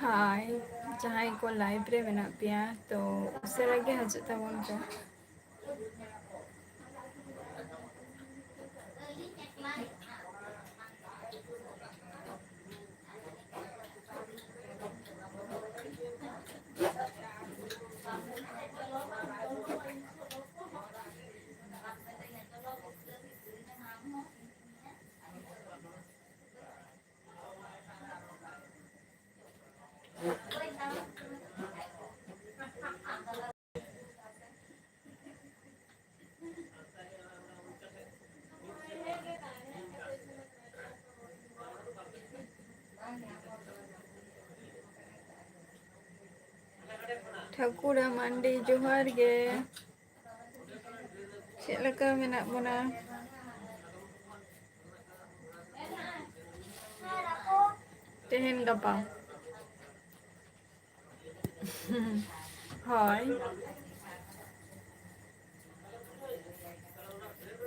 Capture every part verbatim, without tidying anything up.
ᱦᱟᱭ, ᱡᱟᱦᱟᱸᱭ ᱠᱚ live ᱨᱮ ᱢᱮᱱᱟᱜ ᱯᱮᱭᱟ, ᱛᱚ ᱩᱥᱟᱹᱨᱟ ᱜᱮ ᱦᱤᱡᱩᱜ ᱛᱟᱵᱚᱱ ᱯᱮ᱾ ᱴᱷᱟᱹᱠᱩᱨᱟ ᱢᱟᱱᱰᱤ, ᱡᱚᱦᱟᱨ ᱜᱮ᱾ ᱪᱮᱫ ᱞᱮᱠᱟ ᱢᱮᱱᱟᱜ ᱵᱚᱱᱟ ᱛᱮᱦᱮᱧ ᱜᱟᱯᱟ? ᱦᱳᱭ,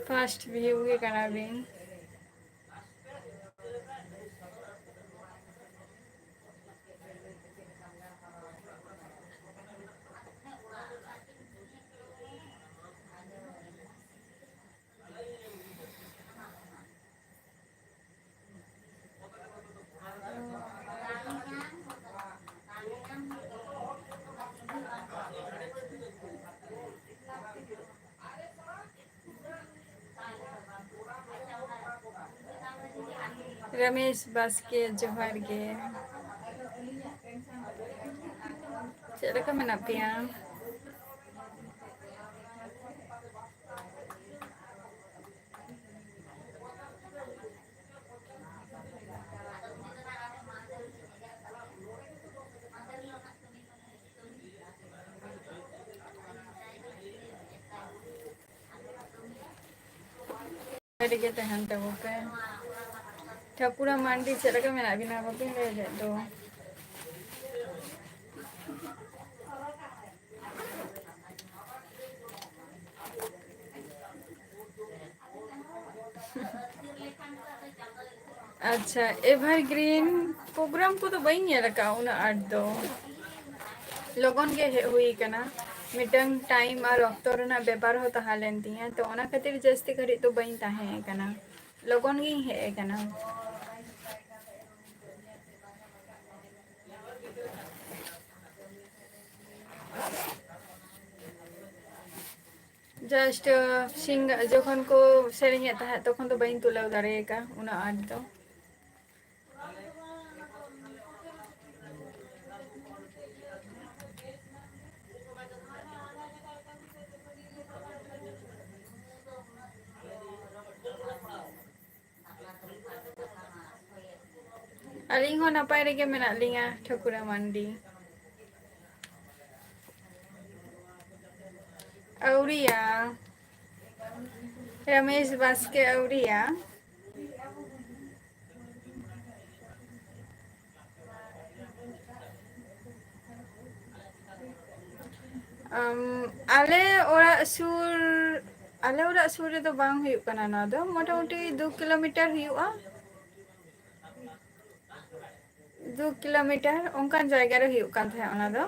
first view ᱜᱮ ᱠᱟᱱᱟ ᱵᱤᱱ᱾ ᱨᱚᱢᱮᱥ ᱵᱟᱥᱠᱮ, ᱡᱚᱦᱟᱨ ᱜᱮ᱾ ᱪᱮᱫ ᱞᱮᱠᱟ ᱢᱮᱱᱟᱜ ᱯᱮᱭᱟ? ᱨᱮᱜᱮ ᱛᱟᱦᱮᱱ ᱛᱟᱵᱚ ᱯᱮ᱾ ᱴᱷᱟᱹᱠᱩᱨᱟ ᱢᱟᱱᱰᱤ, ᱪᱮᱫ ᱞᱮᱠᱟ ᱢᱮᱱᱟᱜ ᱵᱤᱱᱟ? ᱵᱟᱵᱤᱱ ᱞᱟᱹᱭ ᱞᱮᱫ ᱫᱚ᱾ ᱟᱪᱪᱷᱟ, ᱮᱵᱷᱟᱨᱜᱨᱤᱱ ᱯᱨᱳᱜᱨᱟᱢ ᱠᱚᱫᱚ ᱵᱟᱹᱧ ᱧᱮᱞ ᱟᱠᱟᱫᱼᱟ ᱩᱱᱟᱹᱜ ᱟᱸᱴ ᱫᱚ᱾ ᱞᱚᱜᱚᱱ ᱜᱮ ᱦᱮᱡ ᱦᱩᱭ ᱟᱠᱟᱱᱟ᱾ ᱢᱤᱫᱴᱟᱝ ᱴᱟᱭᱤᱢ ᱟᱨ ᱚᱠᱛᱚ ᱨᱮᱱᱟᱜ ᱵᱮᱯᱟᱨ ᱦᱚᱸ ᱛᱟᱦᱮᱸ ᱞᱮᱱ ᱛᱤᱧᱟᱹ, ᱛᱚ ᱚᱱᱟ ᱠᱷᱟᱹᱛᱤᱨ ᱡᱟᱹᱥᱛᱤ ᱜᱷᱟᱹᱲᱤᱡ ᱫᱚ ᱵᱟᱹᱧ ᱛᱟᱦᱮᱸ ᱟᱠᱟᱱᱟ᱾ ᱞᱚᱜᱚᱱ ᱜᱤᱧ ᱦᱮᱡ ᱟᱠᱟᱱᱟ᱾ ᱡᱟᱥᱴ ᱥᱤᱝ ᱡᱚᱠᱷᱚᱱ ᱠᱚ ᱥᱮᱨᱮᱧᱮᱫ ᱛᱟᱦᱮᱸᱫ, ᱛᱚᱠᱷᱚᱱ ᱫᱚ ᱵᱟᱹᱧ ᱛᱩᱞᱟᱹᱣ ᱫᱟᱲᱮ ᱟᱠᱟᱫᱼᱟ ᱩᱱᱟᱹᱜ ᱟᱸᱴ ᱫᱚ᱾ ᱟᱹᱞᱤᱧ ᱦᱚᱸ ᱱᱟᱯᱟᱭ ᱨᱮᱜᱮ ᱢᱮᱱᱟᱜ ᱞᱤᱧᱟ, ᱴᱷᱟᱹᱠᱩᱨᱟ ᱢᱟᱱᱰᱤ᱾ ᱟᱹᱣᱨᱤᱭᱟ᱾ ᱨᱚᱢᱮᱥ ᱵᱟᱥᱠᱮ ᱟᱹᱣᱨᱤᱭᱟ᱾ ᱟᱢ, ᱟᱞᱮ ᱚᱲᱟᱜ ᱥᱩᱨ, ᱟᱞᱮ ᱚᱲᱟᱜ ᱥᱩᱨ ᱨᱮᱫᱚ ᱵᱟᱝ ᱦᱩᱭᱩᱜ ᱠᱟᱱᱟ ᱱᱚᱣᱟ ᱫᱚ, ᱢᱚᱴᱟᱢᱩᱴᱤ ᱫᱩ ᱠᱤᱞᱳᱢᱤᱴᱟᱨ ᱦᱩᱭᱩᱜᱼᱟ᱾ ᱫᱩ ᱠᱤᱞᱳᱢᱤᱴᱟᱨ ᱚᱱᱠᱟᱱ ᱡᱟᱭᱜᱟ ᱨᱮ ᱦᱩᱭᱩᱜ ᱠᱟᱱ ᱛᱟᱦᱮᱸᱫ ᱚᱱᱟ ᱫᱚ᱾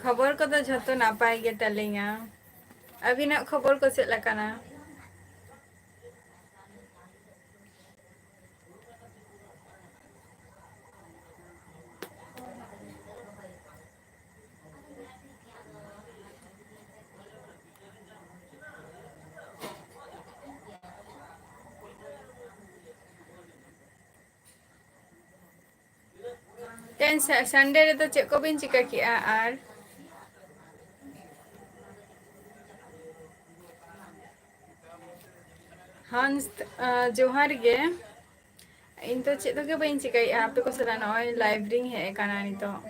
ᱠᱷᱚᱵᱚᱨ ᱠᱚᱫᱚ ᱡᱷᱚᱛᱚ ᱱᱟᱯᱟᱭ ᱜᱮ ᱛᱟᱹᱞᱤᱧᱟ᱾ ᱟᱹᱵᱤᱱᱟᱜ ᱠᱷᱚᱵᱚᱨ ᱠᱚ ᱪᱮᱫ ᱞᱮᱠᱟᱱᱟ? ᱛᱮᱦᱮᱧ ᱥᱟ-, ᱥᱟᱱᱰᱮ ᱨᱮᱫᱚ ᱪᱮᱫ ᱠᱚᱵᱤᱱ ᱪᱤᱠᱟᱹ ᱠᱮᱜᱼᱟ? ᱟᱨ ᱦᱟᱱᱥ, ᱟ, ᱡᱚᱦᱟᱨ ᱜᱮ᱾ ᱤᱧ ᱫᱚ ᱪᱮᱫ ᱦᱚᱸ ᱜᱮ ᱵᱟᱹᱧ ᱪᱤᱠᱟᱹᱭᱮᱫᱼᱟ, ᱟᱯᱮ ᱠᱚ ᱥᱟᱞᱟᱜ ᱱᱚᱜᱼᱚᱭ live ᱨᱤᱧ ᱦᱮᱡ ᱟᱠᱟᱱᱟ ᱱᱤᱛᱚᱜ᱾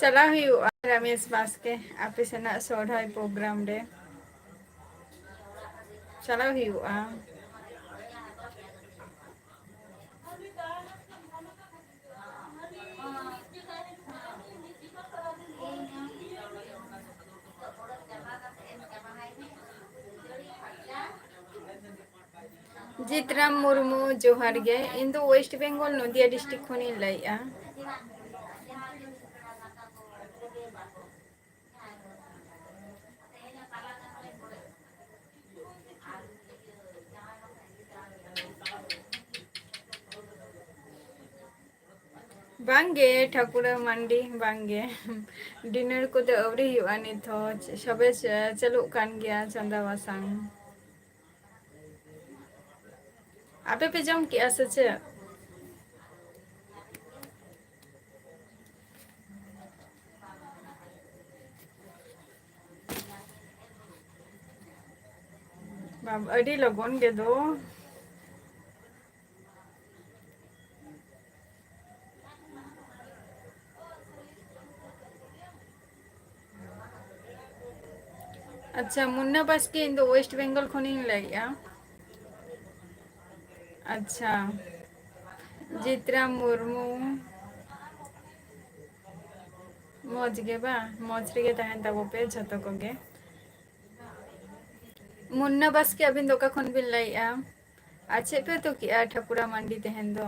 ᱪᱟᱞᱟᱣ ᱦᱩᱭᱩᱜᱼᱟ ᱨᱟᱢᱮᱥ ᱵᱟᱥᱠᱮ ᱟᱯᱮ ᱥᱮᱱᱟᱜ ᱥᱚᱦᱨᱟᱭ program ᱨᱮ᱾ ᱪᱟᱞᱟᱣ ᱦᱩᱭᱩᱜᱼᱟ᱾ ᱡᱤᱛᱨᱟᱢ ᱢᱩᱨᱢᱩ, ᱡᱚᱦᱟᱨ ᱜᱮ᱾ ᱤᱧ ᱫᱚ West Bengal, ᱱᱚᱫᱤᱭᱟ district ᱠᱷᱚᱱᱤᱧ ᱞᱟᱹᱭᱮᱜᱼᱟ᱾ ᱵᱟᱝᱜᱮ ᱴᱷᱟᱹᱠᱩᱨᱟ ᱢᱟᱱᱰᱤ, ᱵᱟᱝᱜᱮ᱾ Dinner ᱠᱚᱫᱚ ᱟᱹᱣᱨᱤ ᱦᱩᱭᱩᱜᱼᱟ ᱱᱤᱛ ᱦᱚᱸ, ᱥᱚᱵᱮ ᱪᱟᱹᱞᱩᱜ ᱠᱟᱱ ᱜᱮᱭᱟ ᱪᱚᱸᱫᱟ ᱵᱟᱥᱟᱝ᱾ ᱟᱯᱮ ᱯᱮ ᱡᱚᱢ ᱠᱮᱜᱼᱟ ᱥᱮ ᱪᱮᱫ? ᱵᱟᱵ-, ᱟᱹᱰᱤ ᱞᱚᱜᱚᱱ ᱜᱮ ᱫᱚ᱾ ᱟᱪᱪᱷᱟ, ᱢᱩᱱᱱᱟ ᱵᱟᱥᱠᱮ, ᱤᱧ ᱫᱚ West Bengal ᱠᱷᱚᱱᱤᱧ ᱞᱟᱹᱭᱮᱜᱼᱟ᱾ ᱟᱪᱪᱷᱟ, ᱡᱤᱛᱨᱟ ᱢᱩᱨᱢᱩ, ᱢᱚᱡᱽ ᱜᱮ ᱵᱟ? ᱢᱚᱡᱽ ᱨᱮᱜᱮ ᱛᱟᱦᱮᱱ ᱛᱟᱵᱚ ᱯᱮ ᱡᱷᱚᱛᱚ ᱠᱚᱜᱮ᱾ ᱢᱩᱱᱱᱟ ᱵᱟᱥᱠᱮ, ᱟᱹᱵᱤᱱ ᱫᱚ ᱚᱠᱟ ᱠᱷᱚᱱ ᱵᱤᱱ ᱞᱟᱹᱭᱮᱜᱼᱟ? ᱟᱨ ᱪᱮᱫ ᱯᱮ ᱩᱛᱩ ᱠᱮᱜᱼᱟ ᱴᱷᱟᱹᱠᱩᱨᱟ ᱢᱟᱱᱰᱤ ᱛᱮᱦᱮᱧ ᱫᱚ?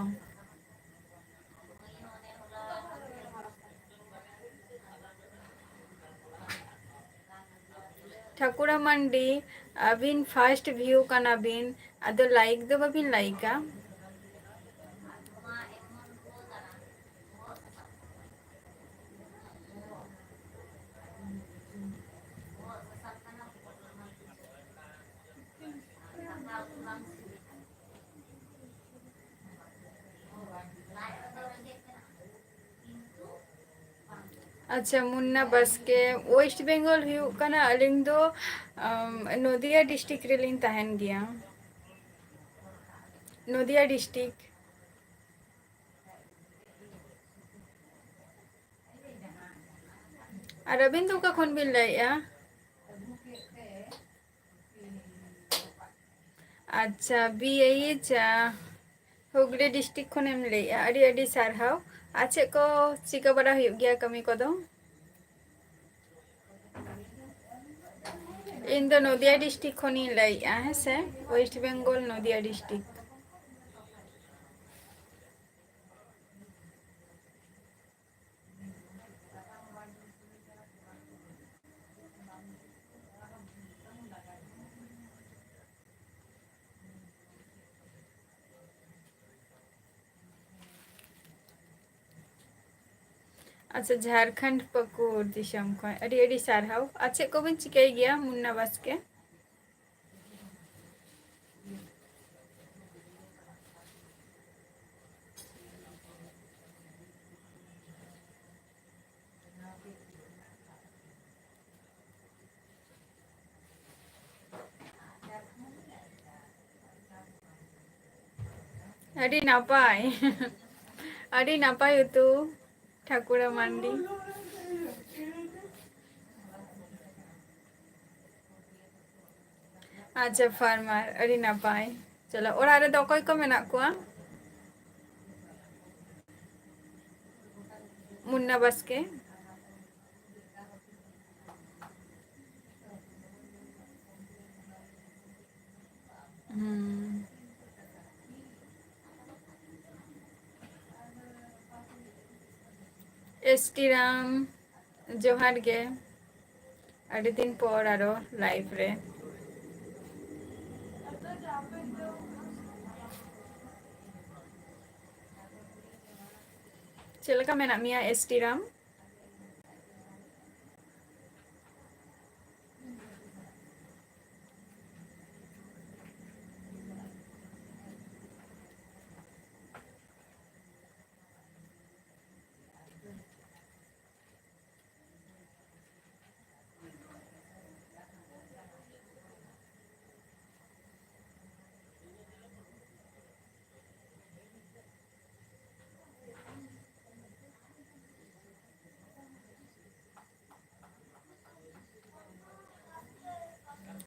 ᱴᱷᱟᱹᱠᱩᱨᱟ ᱢᱟᱱᱰᱤ, ᱟᱹᱵᱤᱱ first view ᱠᱟᱱᱟ ᱵᱤᱱ, ᱟᱫᱚ like ᱫᱚ ᱵᱟᱵᱤᱱ ᱞᱟᱭᱤᱠᱟ᱾ ᱟᱪᱪᱷᱟ, ᱢᱩᱱᱱᱟ ᱵᱟᱥᱠᱮ, West Bengal ᱦᱩᱭᱩᱜ ᱠᱟᱱᱟ, ᱟᱹᱞᱤᱧ ᱫᱚ, ᱟᱢ, ᱱᱚᱫᱤᱭᱟ district ᱨᱮᱞᱤᱧ ᱛᱟᱦᱮᱱ ᱜᱮᱭᱟ᱾ ᱱᱚᱫᱤᱭᱟ district᱾ ᱟᱨ ᱟᱹᱵᱤᱱ ᱫᱚ ᱚᱠᱟ ᱠᱷᱚᱱ ᱵᱤᱱ ᱞᱟᱹᱭᱮᱜᱼᱟ? ᱟᱪᱪᱷᱟ, ᱵᱤ ᱮᱭᱤᱪ, ᱟ, ᱦᱩᱜᱽᱞᱤ ᱰᱤᱥᱴᱨᱤᱠᱴ ᱠᱷᱚᱱᱮᱢ ᱞᱟᱹᱭᱮᱜᱼᱟ᱾ ᱟᱹᱰᱤ ᱟᱹᱰᱤ ᱥᱟᱨᱦᱟᱣ᱾ ᱟᱨ ᱪᱮᱫ ᱠᱚ ᱪᱤᱠᱟᱹ ᱵᱟᱲᱟ ᱦᱩᱭᱩᱜ ᱜᱮᱭᱟ ᱠᱟᱹᱢᱤ ᱠᱚᱫᱚ? ᱤᱧ ᱫᱚ ᱱᱚᱫᱤᱭᱟ ᱰᱤᱥᱴᱨᱤᱠᱴ ᱠᱷᱚᱱᱤᱧ ᱞᱟᱹᱭᱮᱜᱼᱟ, ᱦᱮᱸ ᱥᱮ, ᱳᱭᱮᱥᱴ ᱵᱮᱝᱜᱚᱞ, ᱱᱚᱫᱤᱭᱟ ᱰᱤᱥᱴᱨᱤᱠᱴ᱾ ᱟᱪᱪᱷᱟ, ᱡᱷᱟᱲᱠᱷᱚᱸᱰ ᱯᱟᱹᱠᱩᱲ ᱫᱤᱥᱚᱢ ᱠᱷᱚᱱ ᱟᱹᱰᱤ ᱟᱹᱰᱤ ᱥᱟᱨᱦᱟᱣ᱾ ᱟᱨ ᱪᱮᱫ ᱠᱚᱵᱤᱱ ᱪᱤᱠᱟᱹᱭ ᱜᱮᱭᱟ, ᱢᱩᱱᱱᱟ ᱵᱟᱥᱠᱮ? ᱟᱹᱰᱤ ᱱᱟᱯᱟᱭ, ᱟᱹᱰᱤ ᱱᱟᱯᱟᱭ ᱩᱛᱩ, ᱴᱷᱟᱹᱠᱩᱨᱟ ᱢᱟᱱᱰᱤ᱾ ᱟᱪᱪᱷᱟ, ᱯᱷᱟᱨᱢᱟᱨ, ᱟᱹᱰᱤ ᱱᱟᱯᱟᱭ᱾ ᱪᱚᱞᱚ, ᱚᱲᱟᱜ ᱨᱮᱫᱚ ᱚᱠᱚᱭ ᱠᱚ ᱢᱮᱱᱟᱜ ᱠᱚᱣᱟ? ᱢᱩᱱᱱᱟ ᱵᱟᱥᱠᱮ᱾ ᱦᱩᱸ᱾ ᱮᱥ ᱴᱤ ᱨᱟᱢ, ᱡᱚᱦᱟᱨ ᱜᱮ᱾ ᱟᱹᱰᱤ ᱫᱤᱱ ᱯᱚᱨ ᱟᱨᱚ ᱞᱟᱭᱤᱵᱷ ᱨᱮ᱾ ᱪᱮᱫ ᱞᱮᱠᱟ ᱢᱮᱱᱟᱜ ᱢᱮᱭᱟ, ᱮᱥ ᱴᱤ ᱨᱟᱢ?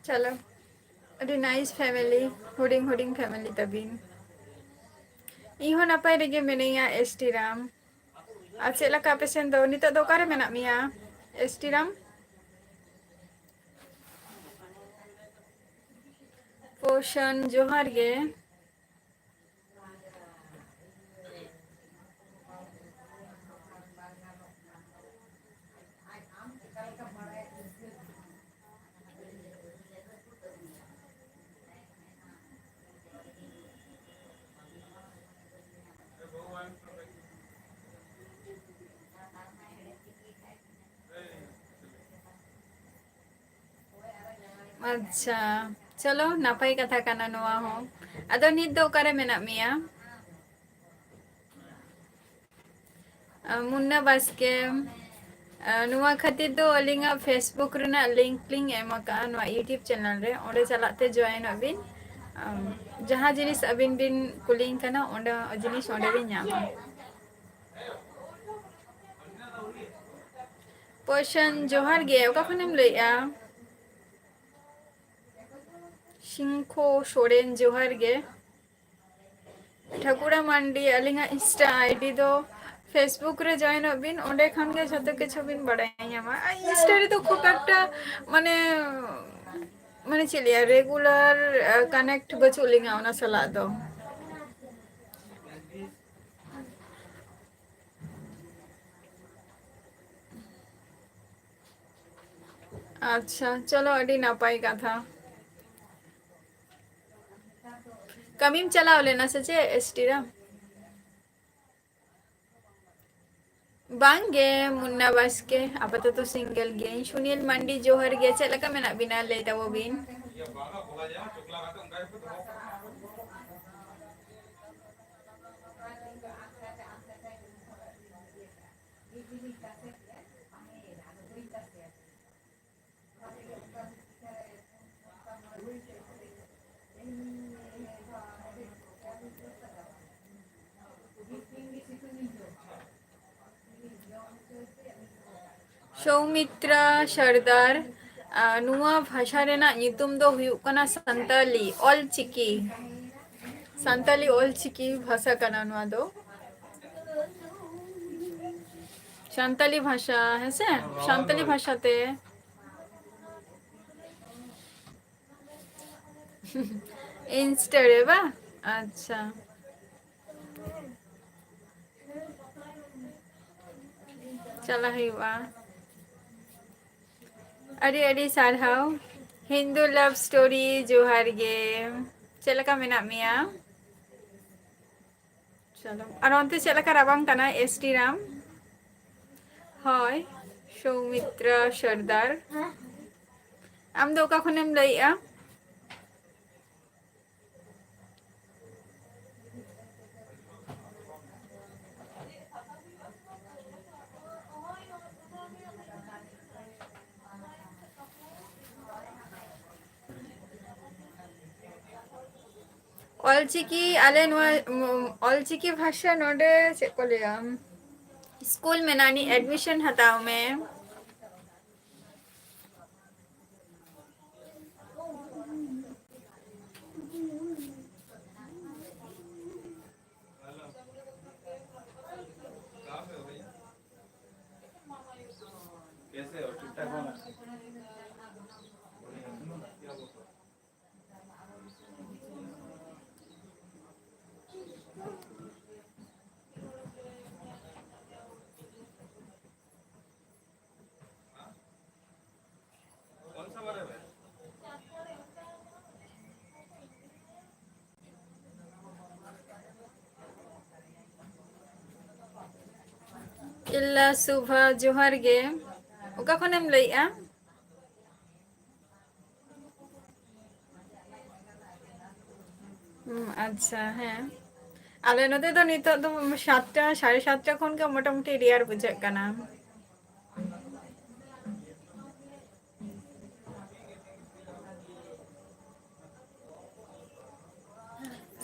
ᱪᱚᱞᱚ, ᱟᱹᱰᱤ nice family, ᱦᱩᱰᱤᱧ ᱦᱩᱰᱤᱧ family ᱛᱟᱵᱤᱱ᱾ ᱤᱧ ᱦᱚᱸ ᱱᱟᱯᱟᱭ ᱨᱮᱜᱮ ᱢᱤᱱᱟᱹᱧᱟ, ᱮᱥ ᱴᱤ ᱨᱟᱢ᱾ ᱟᱨ ᱪᱮᱫ ᱞᱮᱠᱟ ᱟᱯᱮ ᱥᱮᱱ ᱫᱚ? ᱱᱤᱛᱚᱜ ᱫᱚ ᱚᱠᱟᱨᱮ ᱢᱮᱱᱟᱜ ᱢᱮᱭᱟ, ᱮᱥ ᱴᱤ ᱨᱟᱢ? ᱯᱳᱥᱚᱱ, ᱡᱚᱦᱟᱨ ᱜᱮ᱾ ᱟᱪᱪᱷᱟ, ᱪᱚᱞᱚ, ᱱᱟᱯᱟᱭ ᱠᱟᱛᱷᱟ ᱠᱟᱱᱟ ᱱᱚᱣᱟ ᱦᱚᱸ᱾ ᱟᱫᱚ ᱱᱤᱛ ᱫᱚ ᱚᱠᱟᱨᱮ ᱢᱮᱱᱟᱜ ᱢᱮᱭᱟ? ᱟᱸ, ᱢᱩᱱᱱᱟ ᱵᱟᱥᱠᱮ, ᱟᱸ, ᱱᱚᱣᱟ ᱠᱷᱟᱹᱛᱤᱨ ᱫᱚ ᱟᱹᱞᱤᱧᱟᱜ Facebook ᱨᱮᱱᱟᱜ link ᱞᱤᱧ ᱮᱢ ᱟᱠᱟᱫᱼᱟ ᱱᱚᱣᱟ YouTube channel ᱨᱮ, ᱚᱸᱰᱮ ᱪᱟᱞᱟᱜ ᱛᱮ join ᱚᱜ ᱵᱤᱱ᱾ ᱟᱸ, ᱡᱟᱦᱟᱸ ᱡᱤᱱᱤᱥ ᱟᱹᱵᱤᱱ ᱵᱤᱱ ᱠᱩᱞᱤᱧ ᱠᱟᱱᱟ, ᱚᱸᱰᱮ ᱡᱤᱱᱤᱥ ᱚᱸᱰᱮ ᱵᱤᱱ ᱧᱟᱢᱟ᱾ ᱯᱚᱭᱥᱟᱱ, ᱡᱚᱦᱟᱨ ᱜᱮ, ᱚᱠᱟ ᱠᱷᱚᱱᱮᱢ ᱞᱟᱹᱭᱮᱜᱼᱟ? ᱥᱤᱝᱠᱷᱚ ᱥᱚᱨᱮᱱ, ᱡᱚᱦᱟᱨ ᱜᱮ᱾ ᱴᱷᱟᱹᱠᱩᱨᱟ ᱢᱟᱱᱰᱤ, ᱟᱹᱞᱤᱧᱟᱜ Insta ID ᱫᱚ, Facebook ᱨᱮ join ᱚᱜ ᱵᱤᱱ, ᱚᱸᱰᱮ ᱠᱷᱚᱱ ᱜᱮ ᱡᱷᱚᱛᱚ ᱠᱤᱪᱷᱩ ᱵᱤᱱ ᱵᱟᱲᱟᱭ ᱧᱟᱢᱟ᱾ ᱟᱨ Insta ᱨᱮᱫᱚ ᱠᱷᱩᱵ ᱮᱠᱴᱟ, ᱢᱟᱱᱮ, ᱢᱟᱱᱮ ᱪᱮᱫ ᱞᱟᱹᱭᱟ, regular, ᱟᱸ, connect ᱵᱟᱹᱪᱩᱜ ᱞᱤᱧᱟ ᱚᱱᱟ ᱥᱟᱞᱟᱜ ᱫᱚ᱾ ᱟᱪᱪᱷᱟ, ᱪᱚᱞᱚ, ᱟᱹᱰᱤ ᱱᱟᱯᱟᱭ ᱠᱟᱛᱷᱟ᱾ ᱠᱟᱹᱢᱤᱢ ᱪᱟᱞᱟᱣ ᱞᱮᱱᱟ ᱥᱮ ᱪᱮᱫ, ᱮᱥ ᱴᱤ ᱨᱟᱢ? ᱵᱟᱝ ᱜᱮ, ᱢᱩᱱᱱᱟ ᱵᱟᱥᱠᱮ, ᱟᱯᱟᱛᱚᱛᱚ single ᱜᱤᱭᱟᱹᱧ᱾ ᱥᱩᱱᱤᱞ ᱢᱟᱱᱰᱤ, ᱡᱚᱦᱟᱨ ᱜᱮ, ᱪᱮᱫ ᱞᱮᱠᱟ ᱢᱮᱱᱟᱜ ᱵᱤᱱᱟ, ᱞᱟᱹᱭ ᱛᱟᱵᱚ ᱵᱤᱱ᱾ ᱥᱳᱣᱢᱤᱛᱨᱟ ᱥᱚᱨᱫᱟᱨ, ᱟᱨ ᱱᱚᱣᱟ ᱵᱷᱟᱥᱟ ᱨᱮᱱᱟᱜ ᱧᱩᱛᱩᱢ ᱫᱚ ᱦᱩᱭᱩᱜ ᱠᱟᱱᱟ ᱥᱟᱱᱛᱟᱞᱤ ᱚᱞᱪᱤᱠᱤ᱾ ᱥᱟᱱᱛᱟᱞᱤ ᱚᱞᱪᱤᱠᱤ ᱵᱷᱟᱥᱟ ᱠᱟᱱᱟ ᱱᱚᱣᱟ ᱫᱚ᱾ ᱥᱟᱱᱛᱟᱞᱤ ᱵᱷᱟᱥᱟ, ᱦᱮᱸᱥᱮ? ᱥᱟᱱᱛᱟᱞᱤ ᱵᱷᱟᱥᱟ ᱛᱮ᱾ ᱤᱱᱥᱴᱟ ᱨᱮ ᱵᱟ? ᱟᱪᱪᱷᱟ᱾ ᱪᱟᱞᱟᱜ ᱦᱩᱭᱩᱜᱼᱟ᱾ ᱟᱹᱰᱤ ᱟᱹᱰᱤ ᱥᱟᱨᱦᱟᱣ᱾ ᱦᱤᱱᱫᱩ ᱞᱟᱵᱷ ᱥᱴᱳᱨᱤ, ᱡᱚᱦᱟᱨ ᱜᱮ᱾ ᱪᱮᱫ ᱞᱮᱠᱟ ᱢᱮᱱᱟᱜ ᱢᱮᱭᱟ? ᱪᱚᱞᱚ, ᱟᱨ ᱚᱱᱛᱮ ᱪᱮᱫ ᱞᱮᱠᱟ ᱨᱟᱵᱟᱝ ᱠᱟᱱᱟ, ᱮᱥ ᱴᱤ ᱨᱟᱢ? ᱦᱳᱭ, ᱥᱳᱣᱢᱤᱛᱨᱟ ᱥᱚᱨᱫᱟᱨ᱾ ᱟᱢ ᱫᱚ ᱚᱠᱟ ᱠᱷᱚᱱᱮᱢ ᱞᱟᱹᱭᱮᱜᱼᱟ? ᱚᱞᱪᱤᱠᱤ, ᱟᱞᱮ ᱱᱚᱣᱟ, ᱩᱢ, ᱚᱞᱪᱤᱠᱤ ᱵᱷᱟᱥᱟ ᱱᱚᱰᱮ ᱪᱮᱫ ᱠᱚ ᱞᱟᱹᱭᱟ, ᱥᱠᱩᱞ ᱢᱮᱱᱟᱜ ᱟᱹᱱᱤᱡ, admission ᱦᱟᱛᱟᱣ ᱢᱮ᱾ कैसे हो? ठीक ठाक हो ना? ᱤᱞᱞᱟ ᱥᱩᱵᱷᱟ, ᱡᱚᱦᱟᱨ ᱜᱮ᱾ ᱚᱠᱟ ᱠᱷᱚᱱᱮᱢ ᱞᱟᱹᱭᱮᱜᱼᱟ? ᱦᱩᱸ, ᱟᱪᱪᱷᱟ, ᱦᱮᱸ᱾ ᱟᱞᱮ ᱱᱚᱛᱮ ᱫᱚ ᱱᱤᱛᱚᱜ ᱫᱚ ᱥᱟᱛᱴᱟ, ᱥᱟᱲᱮ ᱥᱟᱛᱴᱟ ᱠᱷᱚᱱ ᱜᱮ ᱢᱚᱴᱟᱢᱩᱴᱤ ᱨᱮᱭᱟᱲ ᱵᱩᱡᱷᱟᱹᱜ ᱠᱟᱱᱟ᱾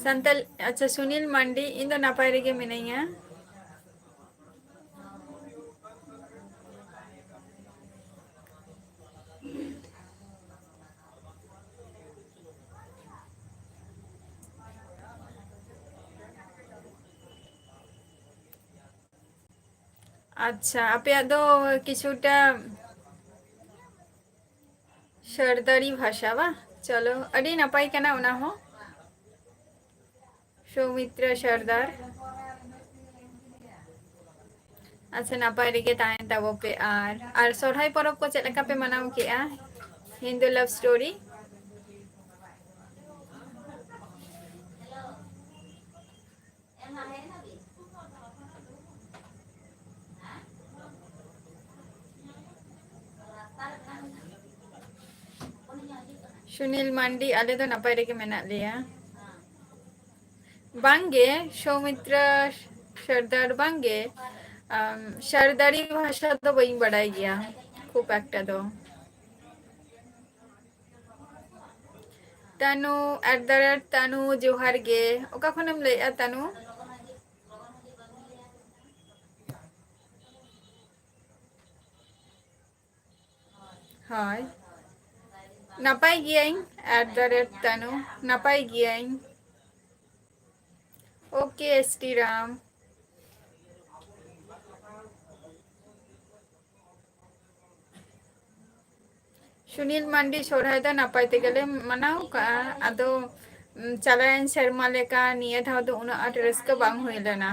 ᱥᱟᱱᱛᱟᱞ, ᱟᱪᱪᱷᱟ, ᱥᱩᱱᱤᱞ ᱢᱟᱱᱰᱤ, ᱤᱧ ᱫᱚ ᱱᱟᱯᱟᱭ ᱨᱮᱜᱮ ᱢᱤᱱᱟᱹᱧᱟ᱾ ᱟᱪᱪᱷᱟ, ᱟᱯᱮᱭᱟᱜ ᱫᱚ ᱠᱤᱪᱷᱩᱴᱟ ᱥᱟᱨᱫᱟᱨᱤ ᱵᱷᱟᱥᱟ ᱵᱟ? ᱪᱚᱞᱚ, ᱟᱹᱰᱤ ᱱᱟᱯᱟᱭ ᱠᱟᱱᱟ ᱚᱱᱟ ᱦᱚᱸ᱾ ᱥᱳᱢᱤᱛᱨᱟ ᱥᱟᱨᱫᱟᱨ᱾ ᱟᱪᱪᱷᱟ, ᱱᱟᱯᱟᱭ ᱨᱮᱜᱮ ᱛᱟᱦᱮᱱ ᱛᱟᱵᱚ ᱯᱮ᱾ ᱟᱨ, ᱟᱨ ᱥᱚᱨᱦᱟᱭ ᱯᱚᱨᱚᱵᱽ ᱠᱚ ᱪᱮᱫ ᱞᱮᱠᱟ ᱯᱮ ᱢᱟᱱᱟᱣ ᱠᱮᱜᱼᱟ? ᱦᱤᱱᱫᱩ ᱞᱟᱵᱷ ᱥᱴᱳᱨᱤ᱾ ᱥᱩᱱᱤᱞ ᱢᱟᱱᱰᱤ, ᱟᱞᱮ ᱫᱚ ᱱᱟᱯᱟᱭ ᱨᱮᱜᱮ ᱢᱮᱱᱟᱜ ᱞᱮᱭᱟ᱾ ᱵᱟᱝᱜᱮ, ᱥᱳᱢᱤᱛᱨᱟ ᱥᱟᱨᱫᱟᱨ ᱵᱟᱝᱜᱮ, ᱟᱢ, ᱥᱟᱨᱫᱟᱨᱤ ᱵᱷᱟᱥᱟ ᱫᱚ ᱵᱟᱹᱧ ᱵᱟᱰᱟᱭ ᱜᱮᱭᱟ ᱠᱷᱩᱵ ᱮᱠᱴᱟ ᱫᱚ᱾ ᱛᱟᱱᱩ, at the rate ᱛᱟᱱᱩ, ᱡᱚᱦᱟᱨ ᱜᱮ᱾ ᱚᱠᱟ ᱠᱷᱚᱱᱮᱢ ᱞᱟᱹᱭᱮᱜᱼᱟ, ᱛᱟᱱᱩ? ᱦᱳᱭ, ᱱᱟᱯᱟᱭ ᱜᱤᱭᱟᱹᱧ, at the rate ᱛᱟᱱᱩ, ᱱᱟᱯᱟᱭ ᱜᱤᱭᱟᱹᱧ᱾ OK, S T Ram. Sunil ᱢᱟᱱᱰᱤ, ᱥᱚᱨᱦᱟᱭ ᱫᱚ ᱱᱟᱯᱟᱭ ᱛᱮᱜᱮᱞᱮ ᱢᱟᱱᱟᱣ ᱠᱟᱜᱼᱟ᱾ ᱟᱫᱚ, ᱩᱢ, ᱪᱟᱞᱟᱣᱮᱱ ᱥᱮᱨᱢᱟ ᱞᱮᱠᱟ ᱱᱤᱭᱟᱹ ᱫᱷᱟᱣ ᱫᱚ ᱩᱱᱟᱹᱜ ᱟᱸᱴ ᱨᱟᱹᱥᱠᱟᱹ ᱵᱟᱝ ᱦᱩᱭ ᱞᱮᱱᱟ᱾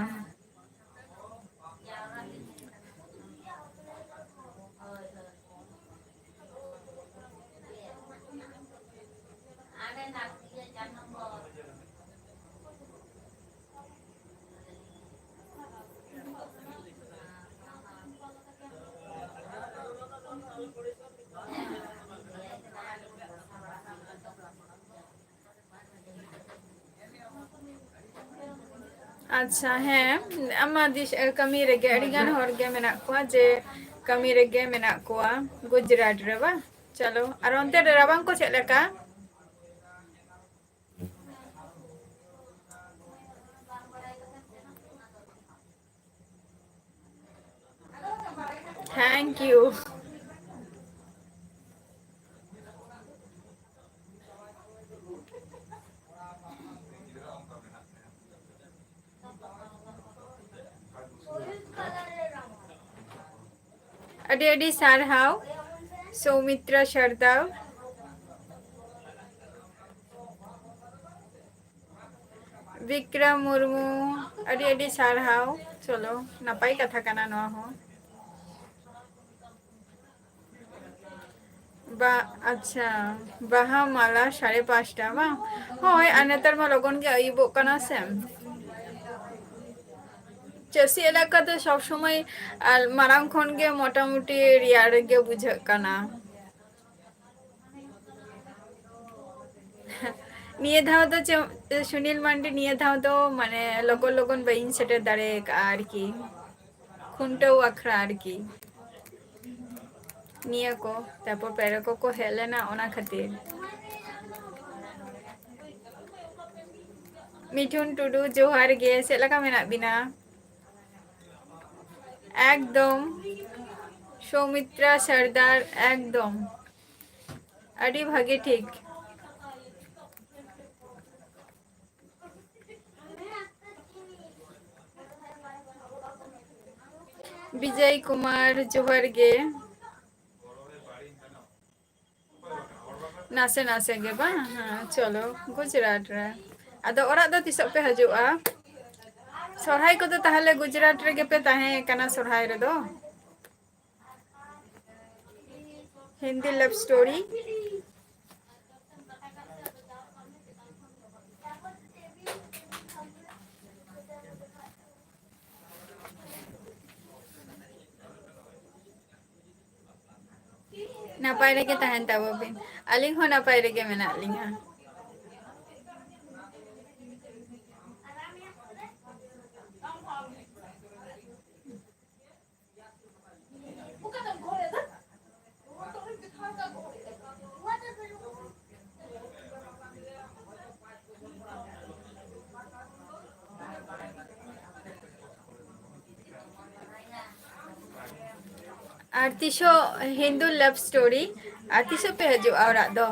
ᱟᱪᱪᱷᱟ, ᱦᱮᱸ, ᱟᱢᱟᱜ ᱫᱤᱥ-, ᱠᱟᱹᱢᱤ ᱨᱮᱜᱮ ᱟᱹᱰᱤ ᱜᱟᱱ ᱦᱚᱲ ᱜᱮ ᱢᱮᱱᱟᱜ ᱠᱚᱣᱟ ᱡᱮ ᱠᱟᱹᱢᱤ ᱨᱮᱜᱮ ᱢᱮᱱᱟᱜ ᱠᱚᱣᱟ ᱜᱩᱡᱽᱨᱟᱴ ᱨᱮ, ᱵᱟᱝ? ᱪᱚᱞᱚ, ᱟᱨ ᱚᱱᱛᱮ ᱨᱮ ᱨᱟᱵᱟᱝ ᱠᱚ ᱪᱮᱫ ᱞᱮᱠᱟ? Thank you. ᱟᱹᱰᱤ ᱟᱹᱰᱤ ᱥᱟᱨᱦᱟᱣ ᱥᱳᱢᱤᱛᱨᱟ ᱥᱟᱨᱫᱟᱨ᱾ ᱵᱤᱠᱨᱚᱢ ᱢᱩᱨᱢᱩ, ᱟᱹᱰᱤ ᱟᱹᱰᱤ ᱥᱟᱨᱦᱟᱣ᱾ ᱪᱚᱞᱚ, ᱱᱟᱯᱟᱭ ᱠᱟᱛᱷᱟ ᱠᱟᱱᱟ ᱱᱚᱣᱟ ᱦᱚᱸ᱾ ᱵᱟ-, ᱟᱪᱪᱷᱟ, ᱵᱟᱦᱟ ᱢᱟᱞᱟ ᱥᱟᱲᱮ ᱯᱟᱸᱪᱴᱟ ᱵᱟᱝ? ᱦᱳᱭ, ᱟᱨ ᱱᱮᱛᱟᱨ ᱢᱟ ᱞᱚᱜᱚᱱ ᱜᱮ ᱟᱹᱭᱩᱵᱚᱜ ᱠᱟᱱᱟ ᱥᱮ᱾ ᱪᱟᱹᱥᱤ ᱮᱞᱟᱠᱟ ᱫᱚ ᱥᱚᱵ ᱥᱚᱢᱚᱭ, ᱟᱨ ᱢᱟᱲᱟᱝ ᱠᱷᱚᱱ ᱜᱮ ᱢᱚᱴᱟᱢᱩᱴᱤ ᱨᱮᱭᱟᱲ ᱜᱮ ᱵᱩᱡᱷᱟᱹᱜ ᱠᱟᱱᱟ᱾ ᱱᱤᱭᱟᱹ ᱫᱷᱟᱣ ᱫᱚ ᱪᱮᱫ, ᱥᱩᱱᱤᱞ ᱢᱟᱱᱰᱤ ᱱᱤᱭᱟᱹ ᱫᱷᱟᱣ ᱫᱚ ᱢᱟᱱᱮ ᱞᱚᱜᱚᱱ ᱞᱚᱜᱚᱱ ᱵᱟᱹᱧ ᱥᱮᱴᱮᱨ ᱫᱟᱲᱮ ᱟᱠᱟᱫᱼᱟ ᱟᱨᱠᱤ, ᱠᱷᱩᱱᱴᱟᱹᱣ ᱟᱠᱷᱲᱟ ᱟᱨᱠᱤ᱾ ᱱᱤᱭᱟᱹ ᱠᱚ, ᱛᱟᱨᱯᱚᱨ ᱯᱮᱲᱟ ᱠᱚᱠᱚ ᱦᱮᱡ ᱞᱮᱱᱟ, ᱚᱱᱟ ᱠᱷᱟᱹᱛᱤᱨ᱾ ᱢᱤᱴᱷᱩᱱ ᱴᱩᱰᱩ, ᱡᱚᱦᱟᱨ ᱜᱮ, ᱪᱮᱫ ᱞᱮᱠᱟ ᱢᱮᱱᱟᱜ ᱵᱤᱱᱟ? ᱮᱠᱫᱚᱢ᱾ ᱥᱳᱢᱤᱛᱨᱟ ᱥᱟᱨᱫᱟᱨ, ᱮᱠᱫᱚᱢ᱾ ᱟᱹᱰᱤ ᱵᱷᱟᱜᱮ ᱴᱷᱤᱠ᱾ ᱵᱤᱡᱚᱭ ᱠᱩᱢᱟᱨ, ᱡᱚᱦᱟᱨ ᱜᱮ᱾ ᱱᱟᱥᱮ ᱱᱟᱥᱮ ᱜᱮ ᱵᱟᱝ? ᱦᱮᱸ, ᱪᱚᱞᱚ, ᱜᱩᱡᱽᱨᱟᱴ ᱨᱮ᱾ ᱟᱫᱚ ᱚᱲᱟᱜ ᱫᱚ ᱛᱤᱥᱚᱜ ᱯᱮ ᱦᱤᱡᱩᱜᱼᱟ? ᱥᱚᱨᱦᱟᱭ ᱠᱚᱫᱚ ᱛᱟᱦᱚᱞᱮ ᱜᱩᱡᱽᱨᱟᱴ ᱨᱮᱜᱮ ᱯᱮ ᱛᱟᱦᱮᱸ ᱠᱟᱱᱟ ᱥᱚᱨᱦᱟᱭ ᱨᱮᱫᱚ? Hindi love story᱾ ᱱᱟᱯᱟᱭ ᱨᱮᱜᱮ ᱛᱟᱦᱮᱱ ᱛᱟᱵᱚ ᱵᱤᱱ᱾ ᱟᱹᱞᱤᱧ ᱦᱚᱸ ᱱᱟᱯᱟᱭ ᱨᱮᱜᱮ ᱢᱮᱱᱟᱜ ᱞᱤᱧᱟ᱾ ᱟᱨ ᱛᱤᱥᱚᱜ ᱦᱤᱱᱫᱩ love story, ᱟᱨ ᱛᱤᱥᱚᱜ ᱯᱮ ᱦᱤᱡᱩᱜᱼᱟ ᱚᱲᱟᱜ ᱫᱚ?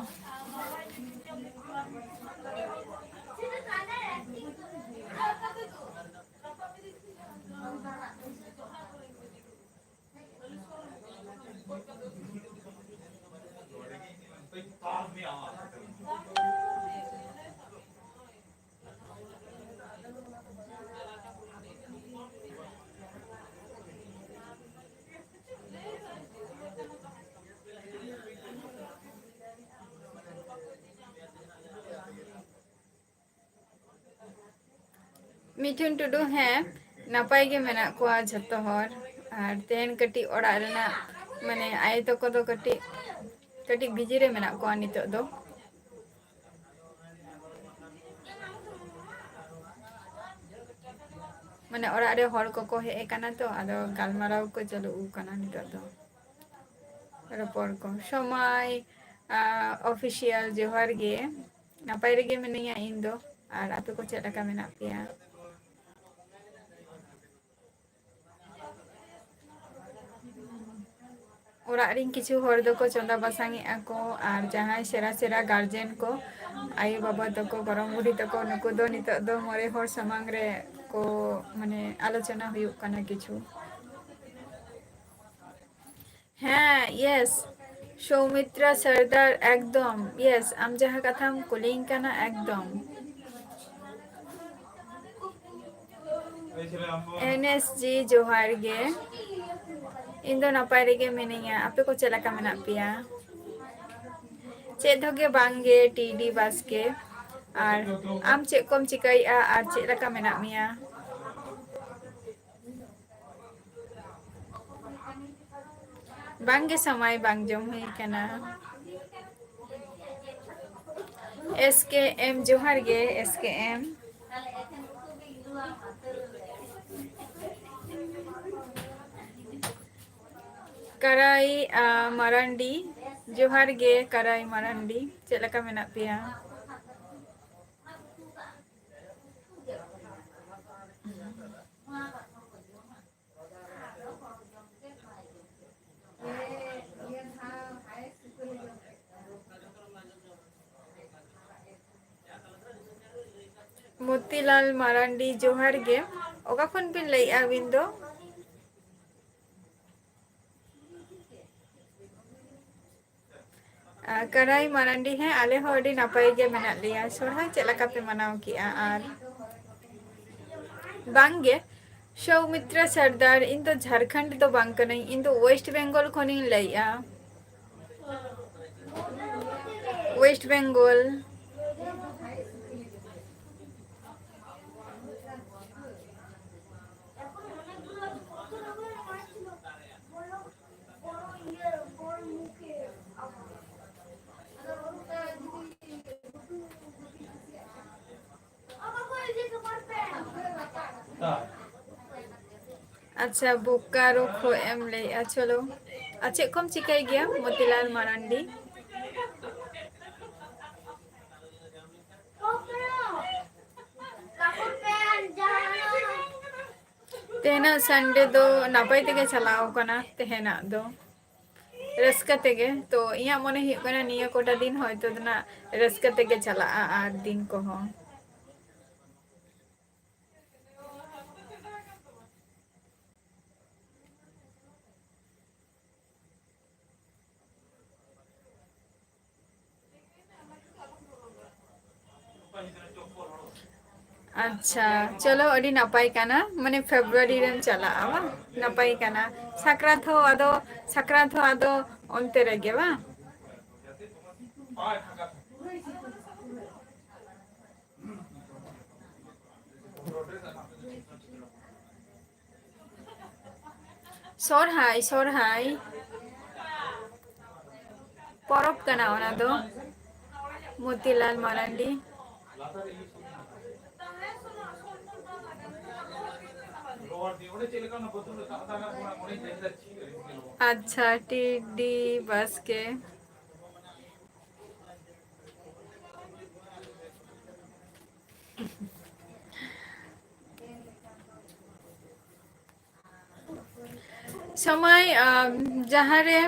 ᱢᱤᱴᱷᱩᱱ ᱴᱩᱰᱩ, ᱦᱮᱸ, ᱱᱟᱯᱟᱭ ᱜᱮ ᱢᱮᱱᱟᱜ ᱠᱚᱣᱟ ᱡᱷᱚᱛᱚ ᱦᱚᱲ᱾ ᱟᱨ ᱛᱮᱦᱮᱧ ᱠᱟᱹᱴᱤᱡ ᱚᱲᱟᱜ ᱨᱮᱱᱟᱜ, ᱢᱟᱱᱮ, ᱟᱭᱳ ᱛᱟᱠᱚ ᱫᱚ ᱠᱟᱹᱴᱤᱡ, ᱠᱟᱹᱴᱤᱡ ᱵᱤᱡᱤ ᱨᱮ ᱢᱮᱱᱟᱜ ᱠᱚᱣᱟ ᱱᱤᱛᱚᱜ ᱫᱚ᱾ ᱢᱟᱱᱮ, ᱚᱲᱟᱜ ᱨᱮ ᱦᱚᱲ ᱠᱚᱠᱚ ᱦᱮᱡ ᱟᱠᱟᱱᱟ ᱛᱚ, ᱟᱫᱚ ᱜᱟᱞᱢᱟᱨᱟᱣ ᱠᱚ ᱪᱟᱹᱞᱩ ᱟᱠᱟᱱᱟ ᱱᱤᱛᱚᱜ ᱫᱚ᱾ ᱨᱚᱯᱚᱲ ᱠᱚ ᱥᱚᱢᱟᱭ, ᱟᱸ, ᱚᱯᱷᱤᱥᱤᱭᱟᱞ, ᱡᱚᱦᱟᱨ ᱜᱮ᱾ ᱱᱟᱯᱟᱭ ᱨᱮᱜᱮ ᱢᱤᱱᱟᱹᱧᱟ ᱤᱧ ᱫᱚ᱾ ᱟᱨ ᱟᱯᱮ ᱠᱚ ᱪᱮᱫ ᱞᱮᱠᱟ ᱢᱮᱱᱟᱜ ᱯᱮᱭᱟ? ᱚᱲᱟᱜ ᱨᱤᱱ ᱠᱤᱪᱷᱩ ᱦᱚᱲ ᱫᱚᱠᱚ ᱪᱚᱸᱫᱟ ᱵᱟᱥᱟᱝ ᱮᱫᱼᱟ ᱠᱚ, ᱟᱨ ᱡᱟᱦᱟᱸᱭ ᱥᱮᱨᱟ ᱥᱮᱨᱟ ᱜᱟᱨᱡᱮᱱ ᱠᱚ, ᱟᱭᱳ ᱵᱟᱵᱟ ᱛᱟᱠᱚ, ᱜᱚᱲᱚᱢ ᱵᱩᱰᱷᱤ ᱛᱟᱠᱚ, ᱱᱩᱠᱩ ᱫᱚ ᱱᱤᱛᱚᱜ ᱫᱚ ᱢᱚᱬᱮ ᱦᱚᱲ ᱥᱟᱢᱟᱝ ᱨᱮ ᱠᱚ, ᱢᱟᱱᱮ, ᱟᱞᱳᱪᱚᱱᱟ ᱦᱩᱭᱩᱜ ᱠᱟᱱᱟ ᱠᱤᱪᱷᱩ᱾ ᱦᱮᱸ, ᱭᱮᱥ, ᱥᱳᱣᱢᱤᱛᱨᱟ ᱥᱚᱨᱫᱟᱨ, ᱮᱠᱫᱚᱢ, ᱭᱮᱥ, ᱟᱢ ᱡᱟᱦᱟᱸ ᱠᱟᱛᱷᱟᱢ ᱠᱩᱞᱤᱧ ᱠᱟᱱᱟ, ᱮᱠᱫᱚᱢ᱾ ᱮᱱ ᱮᱥ ᱡᱤ, ᱡᱚᱦᱟᱨ ᱜᱮ᱾ ᱤᱧ ᱫᱚ ᱱᱟᱯᱟᱭ ᱨᱮᱜᱮ ᱢᱤᱱᱟᱹᱧᱟ, ᱟᱯᱮ ᱠᱚ ᱪᱮᱫ ᱞᱮᱠᱟ ᱢᱮᱱᱟᱜ ᱯᱮᱭᱟ? ᱪᱮᱫ ᱦᱚᱸ ᱜᱮ ᱵᱟᱝ ᱜᱮ, ᱴᱤ ᱰᱤ ᱵᱟᱥᱠᱮ᱾ ᱟᱨ ᱟᱢ ᱪᱮᱫ ᱠᱚᱢ ᱪᱤᱠᱟᱹᱭᱮᱫᱼᱟ ᱟᱨ ᱪᱮᱫ ᱞᱮᱠᱟ ᱢᱮᱱᱟᱜ ᱢᱮᱭᱟ? ᱵᱟᱝ ᱜᱮ ᱥᱟᱢᱟᱭ ᱵᱟᱝ ᱡᱚᱢ ᱦᱩᱭ ᱠᱟᱱᱟ᱾ ᱮᱥ ᱠᱮ ᱮᱢ, ᱡᱚᱦᱟᱨ ᱜᱮ, ᱮᱥ ᱠᱮ ᱮᱢ᱾ ᱠᱟᱨᱟᱭ, ᱟ, ᱢᱟᱨᱟᱱᱰᱤ, ᱡᱚᱦᱟᱨ ᱜᱮ, ᱠᱟᱨᱟᱭ ᱢᱟᱨᱟᱱᱰᱤ, ᱪᱮᱫ ᱞᱮᱠᱟ ᱢᱮᱱᱟᱜ ᱯᱮᱭᱟ? ᱢᱚᱛᱤᱞᱟᱞ ᱢᱟᱨᱟᱱᱰᱤ, ᱡᱚᱦᱟᱨ ᱜᱮ᱾ ᱚᱠᱟ ᱠᱷᱚᱱ ᱵᱤᱱ ᱞᱟᱹᱭᱮᱫᱼᱟ ᱟᱹᱵᱤᱱ ᱫᱚ? ᱟᱨ ᱠᱟᱱᱟᱭ ᱢᱟᱨᱟᱱᱰᱤ, ᱦᱮᱸ, ᱟᱞᱮ ᱦᱚᱸ ᱟᱹᱰᱤ ᱱᱟᱯᱟᱭ ᱜᱮ ᱢᱮᱱᱟᱜ ᱞᱮᱭᱟ᱾ ᱥᱚᱨᱦᱟᱭ ᱪᱮᱫ ᱞᱮᱠᱟ ᱯᱮ ᱢᱟᱱᱟᱣ ᱠᱮᱜᱼᱟ? ᱟᱨ ᱵᱟᱝ ᱜᱮ, ᱥᱳᱣᱢᱤᱛᱨᱟ ᱥᱚᱨᱫᱟᱨ, ᱤᱧ ᱫᱚ ᱡᱷᱟᱲᱠᱷᱚᱸᱰ ᱫᱚ ᱵᱟᱝ ᱠᱟᱹᱱᱟᱹᱧ, ᱤᱧ ᱫᱚ ᱳᱭᱮᱥᱴ ᱵᱮᱝᱜᱚᱞ ᱠᱷᱚᱱᱤᱧ ᱞᱟᱹᱭᱮᱜᱼᱟ᱾ ᱳᱭᱮᱥᱴ ᱵᱮᱝᱜᱚᱞ᱾ ᱟᱪᱪᱷᱟ, ᱵᱳᱠᱟᱨᱳ ᱠᱷᱚᱡ ᱮᱢ ᱞᱟᱹᱭᱮᱜᱼᱟ᱾ ᱪᱚᱞᱚ, ᱟᱨ ᱪᱮᱫ ᱠᱚᱢ ᱪᱤᱠᱟᱹᱭ ᱜᱮᱭᱟ, ᱢᱚᱛᱤᱞᱟᱞ ᱢᱟᱨᱟᱱᱰᱤ? ᱛᱮᱦᱮᱧᱟᱜ ᱥᱟᱱᱰᱮ ᱫᱚ ᱱᱟᱯᱟᱭ ᱛᱮᱜᱮ ᱪᱟᱞᱟᱣ ᱠᱟᱱᱟ, ᱛᱮᱦᱮᱧᱟᱜ ᱫᱚ ᱨᱟᱹᱥᱠᱟᱹ ᱛᱮᱜᱮ᱾ ᱛᱚ ᱤᱧᱟᱹᱜ ᱢᱚᱱᱮ ᱦᱩᱭᱩᱜ ᱠᱟᱱᱟ ᱱᱤᱭᱟᱹ ᱠᱚᱴᱟ ᱫᱤᱱ ᱦᱚᱭᱛᱳ ᱫᱚ ᱱᱟᱜ ᱨᱟᱹᱥᱠᱟᱹ ᱛᱮᱜᱮ ᱪᱟᱞᱟᱜᱼᱟ ᱟᱨ ᱫᱤᱱ ᱠᱚᱦᱚᱸ᱾ ᱟᱪᱪᱷᱟ, ᱪᱚᱞᱚ, ᱟᱹᱰᱤ ᱱᱟᱯᱟᱭ ᱠᱟᱱᱟ, ᱢᱟᱱᱮ ᱯᱷᱮᱵᱨᱩᱣᱟᱨᱤ ᱨᱮᱢ ᱪᱟᱞᱟᱜᱼᱟ ᱵᱟᱝ? ᱱᱟᱯᱟᱭ ᱠᱟᱱᱟ᱾ ᱥᱟᱠᱨᱟᱛ ᱦᱚᱸ ᱟᱫᱚ, ᱥᱟᱠᱨᱟᱛ ᱦᱚᱸ ᱟᱫᱚ ᱚᱱᱛᱮ ᱨᱮᱜᱮ ᱵᱟᱝ? ᱥᱚᱨᱦᱟᱭ, ᱥᱚᱨᱦᱟᱭ ᱯᱚᱨᱚᱵᱽ ᱠᱟᱱᱟ ᱚᱱᱟ ᱫᱚ᱾ ᱢᱚᱛᱤᱞᱟᱞ ᱢᱟᱨᱟᱱᱰᱤ᱾ ᱟᱪᱪᱷᱟ, ᱴᱤ ᱰᱤ ᱵᱟᱥᱠᱮ᱾ ᱥᱚᱢᱚᱭ, ᱟᱢ, ᱡᱟᱦᱟᱸ ᱨᱮ,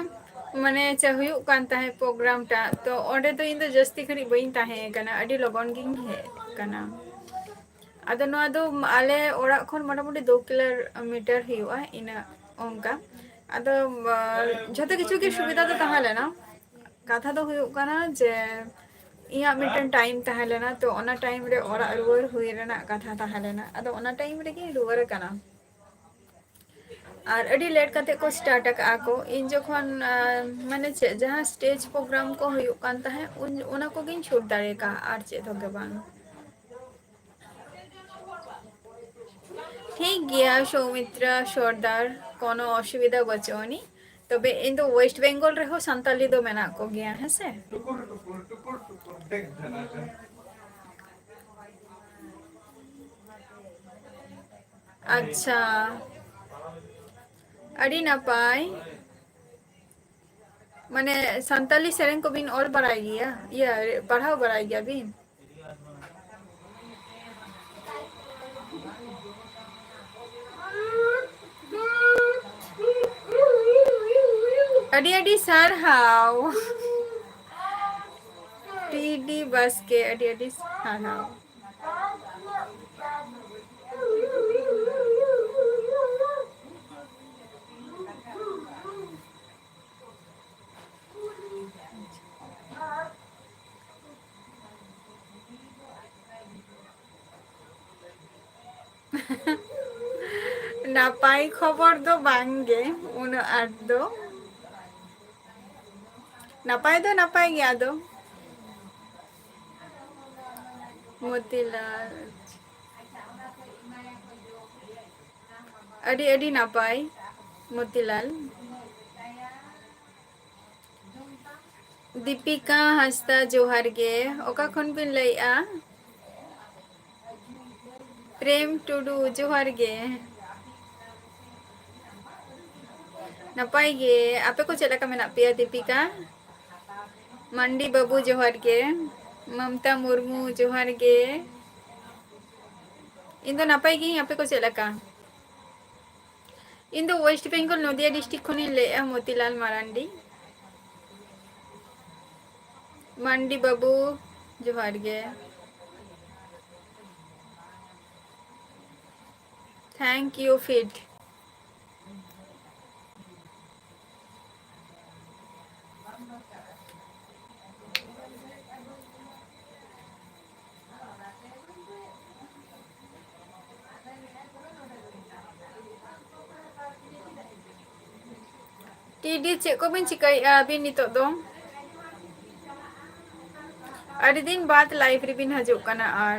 ᱢᱟᱱᱮ, ᱪᱮ ᱦᱩᱭᱩᱜ ᱠᱟᱱ ᱛᱟᱦᱮᱸᱫ ᱯᱨᱳᱜᱨᱟᱢ ᱴᱟᱜ, ᱛᱚ ᱚᱸᱰᱮ ᱫᱚ ᱤᱧ ᱫᱚ ᱡᱟᱹᱥᱛᱤ ᱜᱷᱟᱹᱲᱤᱡ ᱵᱟᱹᱧ ᱛᱟᱦᱮᱸ ᱠᱟᱱᱟ, ᱟᱹᱰᱤ ᱞᱚᱜᱚᱱ ᱜᱤᱧ ᱦᱮᱡ ᱠᱟᱱᱟ᱾ ᱟᱫᱚ ᱱᱚᱣᱟ ᱫᱚ ᱟᱞᱮ ᱚᱲᱟᱜ ᱠᱷᱚᱱ ᱢᱚᱴᱟᱢᱩᱴᱤ ᱫᱩ ᱠᱤᱞᱳᱢᱤᱴᱟᱨ ᱦᱩᱭᱩᱜᱼᱟ, ᱤᱱᱟᱹ ᱚᱱᱠᱟ᱾ ᱟᱫᱚ, ᱟ, ᱡᱷᱚᱛᱚ ᱠᱤᱪᱷᱩ ᱜᱮ ᱥᱩᱵᱤᱫᱷᱟ ᱫᱚ ᱛᱟᱦᱮᱸ ᱞᱮᱱᱟ᱾ ᱠᱟᱛᱷᱟ ᱫᱚ ᱦᱩᱭᱩᱜ ᱠᱟᱱᱟ ᱡᱮ ᱤᱧᱟᱹᱜ ᱢᱤᱫᱴᱮᱱ ᱴᱟᱭᱤᱢ ᱛᱟᱦᱮᱸ ᱞᱮᱱᱟ, ᱛᱚ ᱚᱱᱟ ᱴᱟᱭᱤᱢ ᱨᱮ ᱚᱲᱟᱜ ᱨᱩᱣᱟᱹᱲ ᱦᱩᱭ ᱨᱮᱱᱟᱜ ᱠᱟᱛᱷᱟ ᱛᱟᱦᱮᱸ ᱞᱮᱱᱟ, ᱟᱫᱚ ᱚᱱᱟ ᱴᱟᱭᱤᱢ ᱨᱮᱜᱮᱧ ᱨᱩᱣᱟᱹᱲ ᱠᱟᱱᱟ᱾ ᱟᱨ ᱟᱹᱰᱤ ᱞᱮᱴ ᱠᱟᱛᱮ ᱠᱚ ᱥᱴᱟᱨᱴ ᱟᱠᱟᱫᱼᱟ ᱠᱚ᱾ ᱤᱧ ᱡᱚᱠᱷᱚᱱ, ᱟᱸ, ᱢᱟᱱᱮ ᱪᱮᱫ, ᱡᱟᱦᱟᱸ ᱥᱴᱮᱡᱽ ᱯᱨᱳᱜᱨᱟᱢ ᱠᱚ ᱦᱩᱭᱩᱜ ᱠᱟᱱ ᱛᱟᱦᱮᱸᱫ, ᱩᱱ, ᱚᱱᱟ ᱠᱚᱜᱮᱧ ᱥᱩᱴ ᱫᱟᱲᱮ ᱠᱟᱜᱼᱟ, ᱟᱨ ᱪᱮᱫ ᱦᱚᱸ ᱜᱮ ᱵᱟᱝ᱾ ᱴᱷᱤᱠ ᱜᱮᱭᱟ ᱥᱳᱣᱢᱤᱛᱨᱟ ᱥᱚᱨᱫᱟᱨ, ᱠᱳᱱᱳ ᱚᱥᱩᱵᱤᱫᱷᱟ ᱵᱟᱹᱪᱩᱜ ᱟᱹᱱᱤᱡ᱾ ᱛᱚᱵᱮ ᱤᱧ ᱫᱚ ᱳᱭᱮᱥᱴ ᱵᱮᱝᱜᱚᱞ ᱨᱮᱦᱚᱸ ᱥᱟᱱᱛᱟᱞᱤ ᱫᱚ ᱢᱮᱱᱟᱜ ᱠᱚᱜᱮᱭᱟ, ᱦᱮᱸ ᱥᱮ? ᱟᱪᱪᱷᱟ, ᱟᱹᱰᱤ ᱱᱟᱯᱟᱭ᱾ ᱢᱟᱱᱮ, ᱥᱟᱱᱛᱟᱞᱤ ᱥᱮᱨᱮᱧ ᱠᱚᱵᱤᱱ ᱚᱞ ᱵᱟᱲᱟᱭ ᱜᱮᱭᱟ? ᱤᱭᱟᱹ, ᱯᱟᱲᱦᱟᱣ ᱵᱟᱲᱟᱭ ᱜᱮᱭᱟ ᱵᱤᱱ? ᱟᱹᱰᱤ ᱟᱹᱰᱤ ᱥᱟᱨᱦᱟᱣ᱾ ᱴᱤ ᱰᱤ ᱵᱟᱥᱠᱮ, ᱟᱹᱰᱤ ᱟᱹᱰᱤ ᱥᱟᱨᱦᱟᱣ᱾ ᱱᱟᱯᱟᱭ ᱠᱷᱚᱵᱚᱨ ᱫᱚ ᱵᱟᱝ ᱜᱮ, ᱩᱱᱟᱹᱜ ᱟᱸᱴ ᱫᱚ᱾ ᱱᱟᱯᱟᱭ ᱫᱚ ᱱᱟᱯᱟᱭ ᱜᱮ, ᱟᱫᱚ ᱢᱚᱛᱤᱞᱟᱞ᱾ ᱟᱹᱰᱤ ᱟᱹᱰᱤ ᱱᱟᱯᱟᱭ, ᱢᱚᱛᱤᱞᱟᱞ᱾ ᱫᱤᱯᱤᱠᱟ ᱦᱟᱸᱥᱫᱟ, ᱡᱚᱦᱟᱨ ᱜᱮ᱾ ᱚᱠᱟ ᱠᱷᱚᱱ ᱵᱤᱱ ᱞᱟᱹᱭᱮᱜᱼᱟ? ᱯᱨᱮᱢ ᱴᱩᱰᱩ, ᱡᱚᱦᱟᱨ ᱜᱮ᱾ ᱱᱟᱯᱟᱭ ᱜᱮ᱾ ᱟᱯᱮ ᱠᱚ ᱪᱮᱫ ᱞᱮᱠᱟ ᱢᱮᱱᱟᱜ ᱯᱮᱭᱟ? ᱫᱤᱯᱤᱠᱟ ᱢᱟᱱᱰᱤ ᱵᱟᱹᱵᱩ, ᱡᱚᱦᱟᱨ ᱜᱮ᱾ ᱢᱚᱢᱛᱟ ᱢᱩᱨᱢᱩ, ᱡᱚᱦᱟᱨ ᱜᱮ᱾ ᱤᱧ ᱫᱚ ᱱᱟᱯᱟᱭ ᱜᱤᱭᱟᱹᱧ, ᱟᱯᱮ ᱠᱚ ᱪᱮᱫ ᱞᱮᱠᱟ? ᱤᱧ ᱫᱚ ᱳᱭᱮᱥᱴ ᱵᱮᱝᱜᱚᱞ, ᱱᱚᱫᱤᱭᱟ ᱰᱤᱥᱴᱨᱤᱠᱴ ᱠᱷᱚᱱᱤᱧ ᱞᱟᱹᱭᱮᱜᱼᱟ, ᱢᱚᱛᱤᱞᱟᱞ ᱢᱟᱨᱟᱱᱰᱤ᱾ ᱢᱟᱱᱰᱤ ᱵᱟᱹᱵᱩ, ᱡᱚᱦᱟᱨ ᱜᱮ᱾ Thank you, fit. T D, ᱪᱮᱫ ᱠᱚᱵᱤᱱ ᱪᱤᱠᱟᱹᱭᱮᱫᱼᱟ ᱟᱹᱵᱤᱱ ᱱᱤᱛᱚᱜ ᱫᱚ? ᱟᱹᱰᱤ ᱫᱤᱱ ᱵᱟᱫᱽ live ᱨᱮᱵᱤᱱ ᱦᱤᱡᱩᱜ ᱠᱟᱱᱟ᱾ ᱟᱨ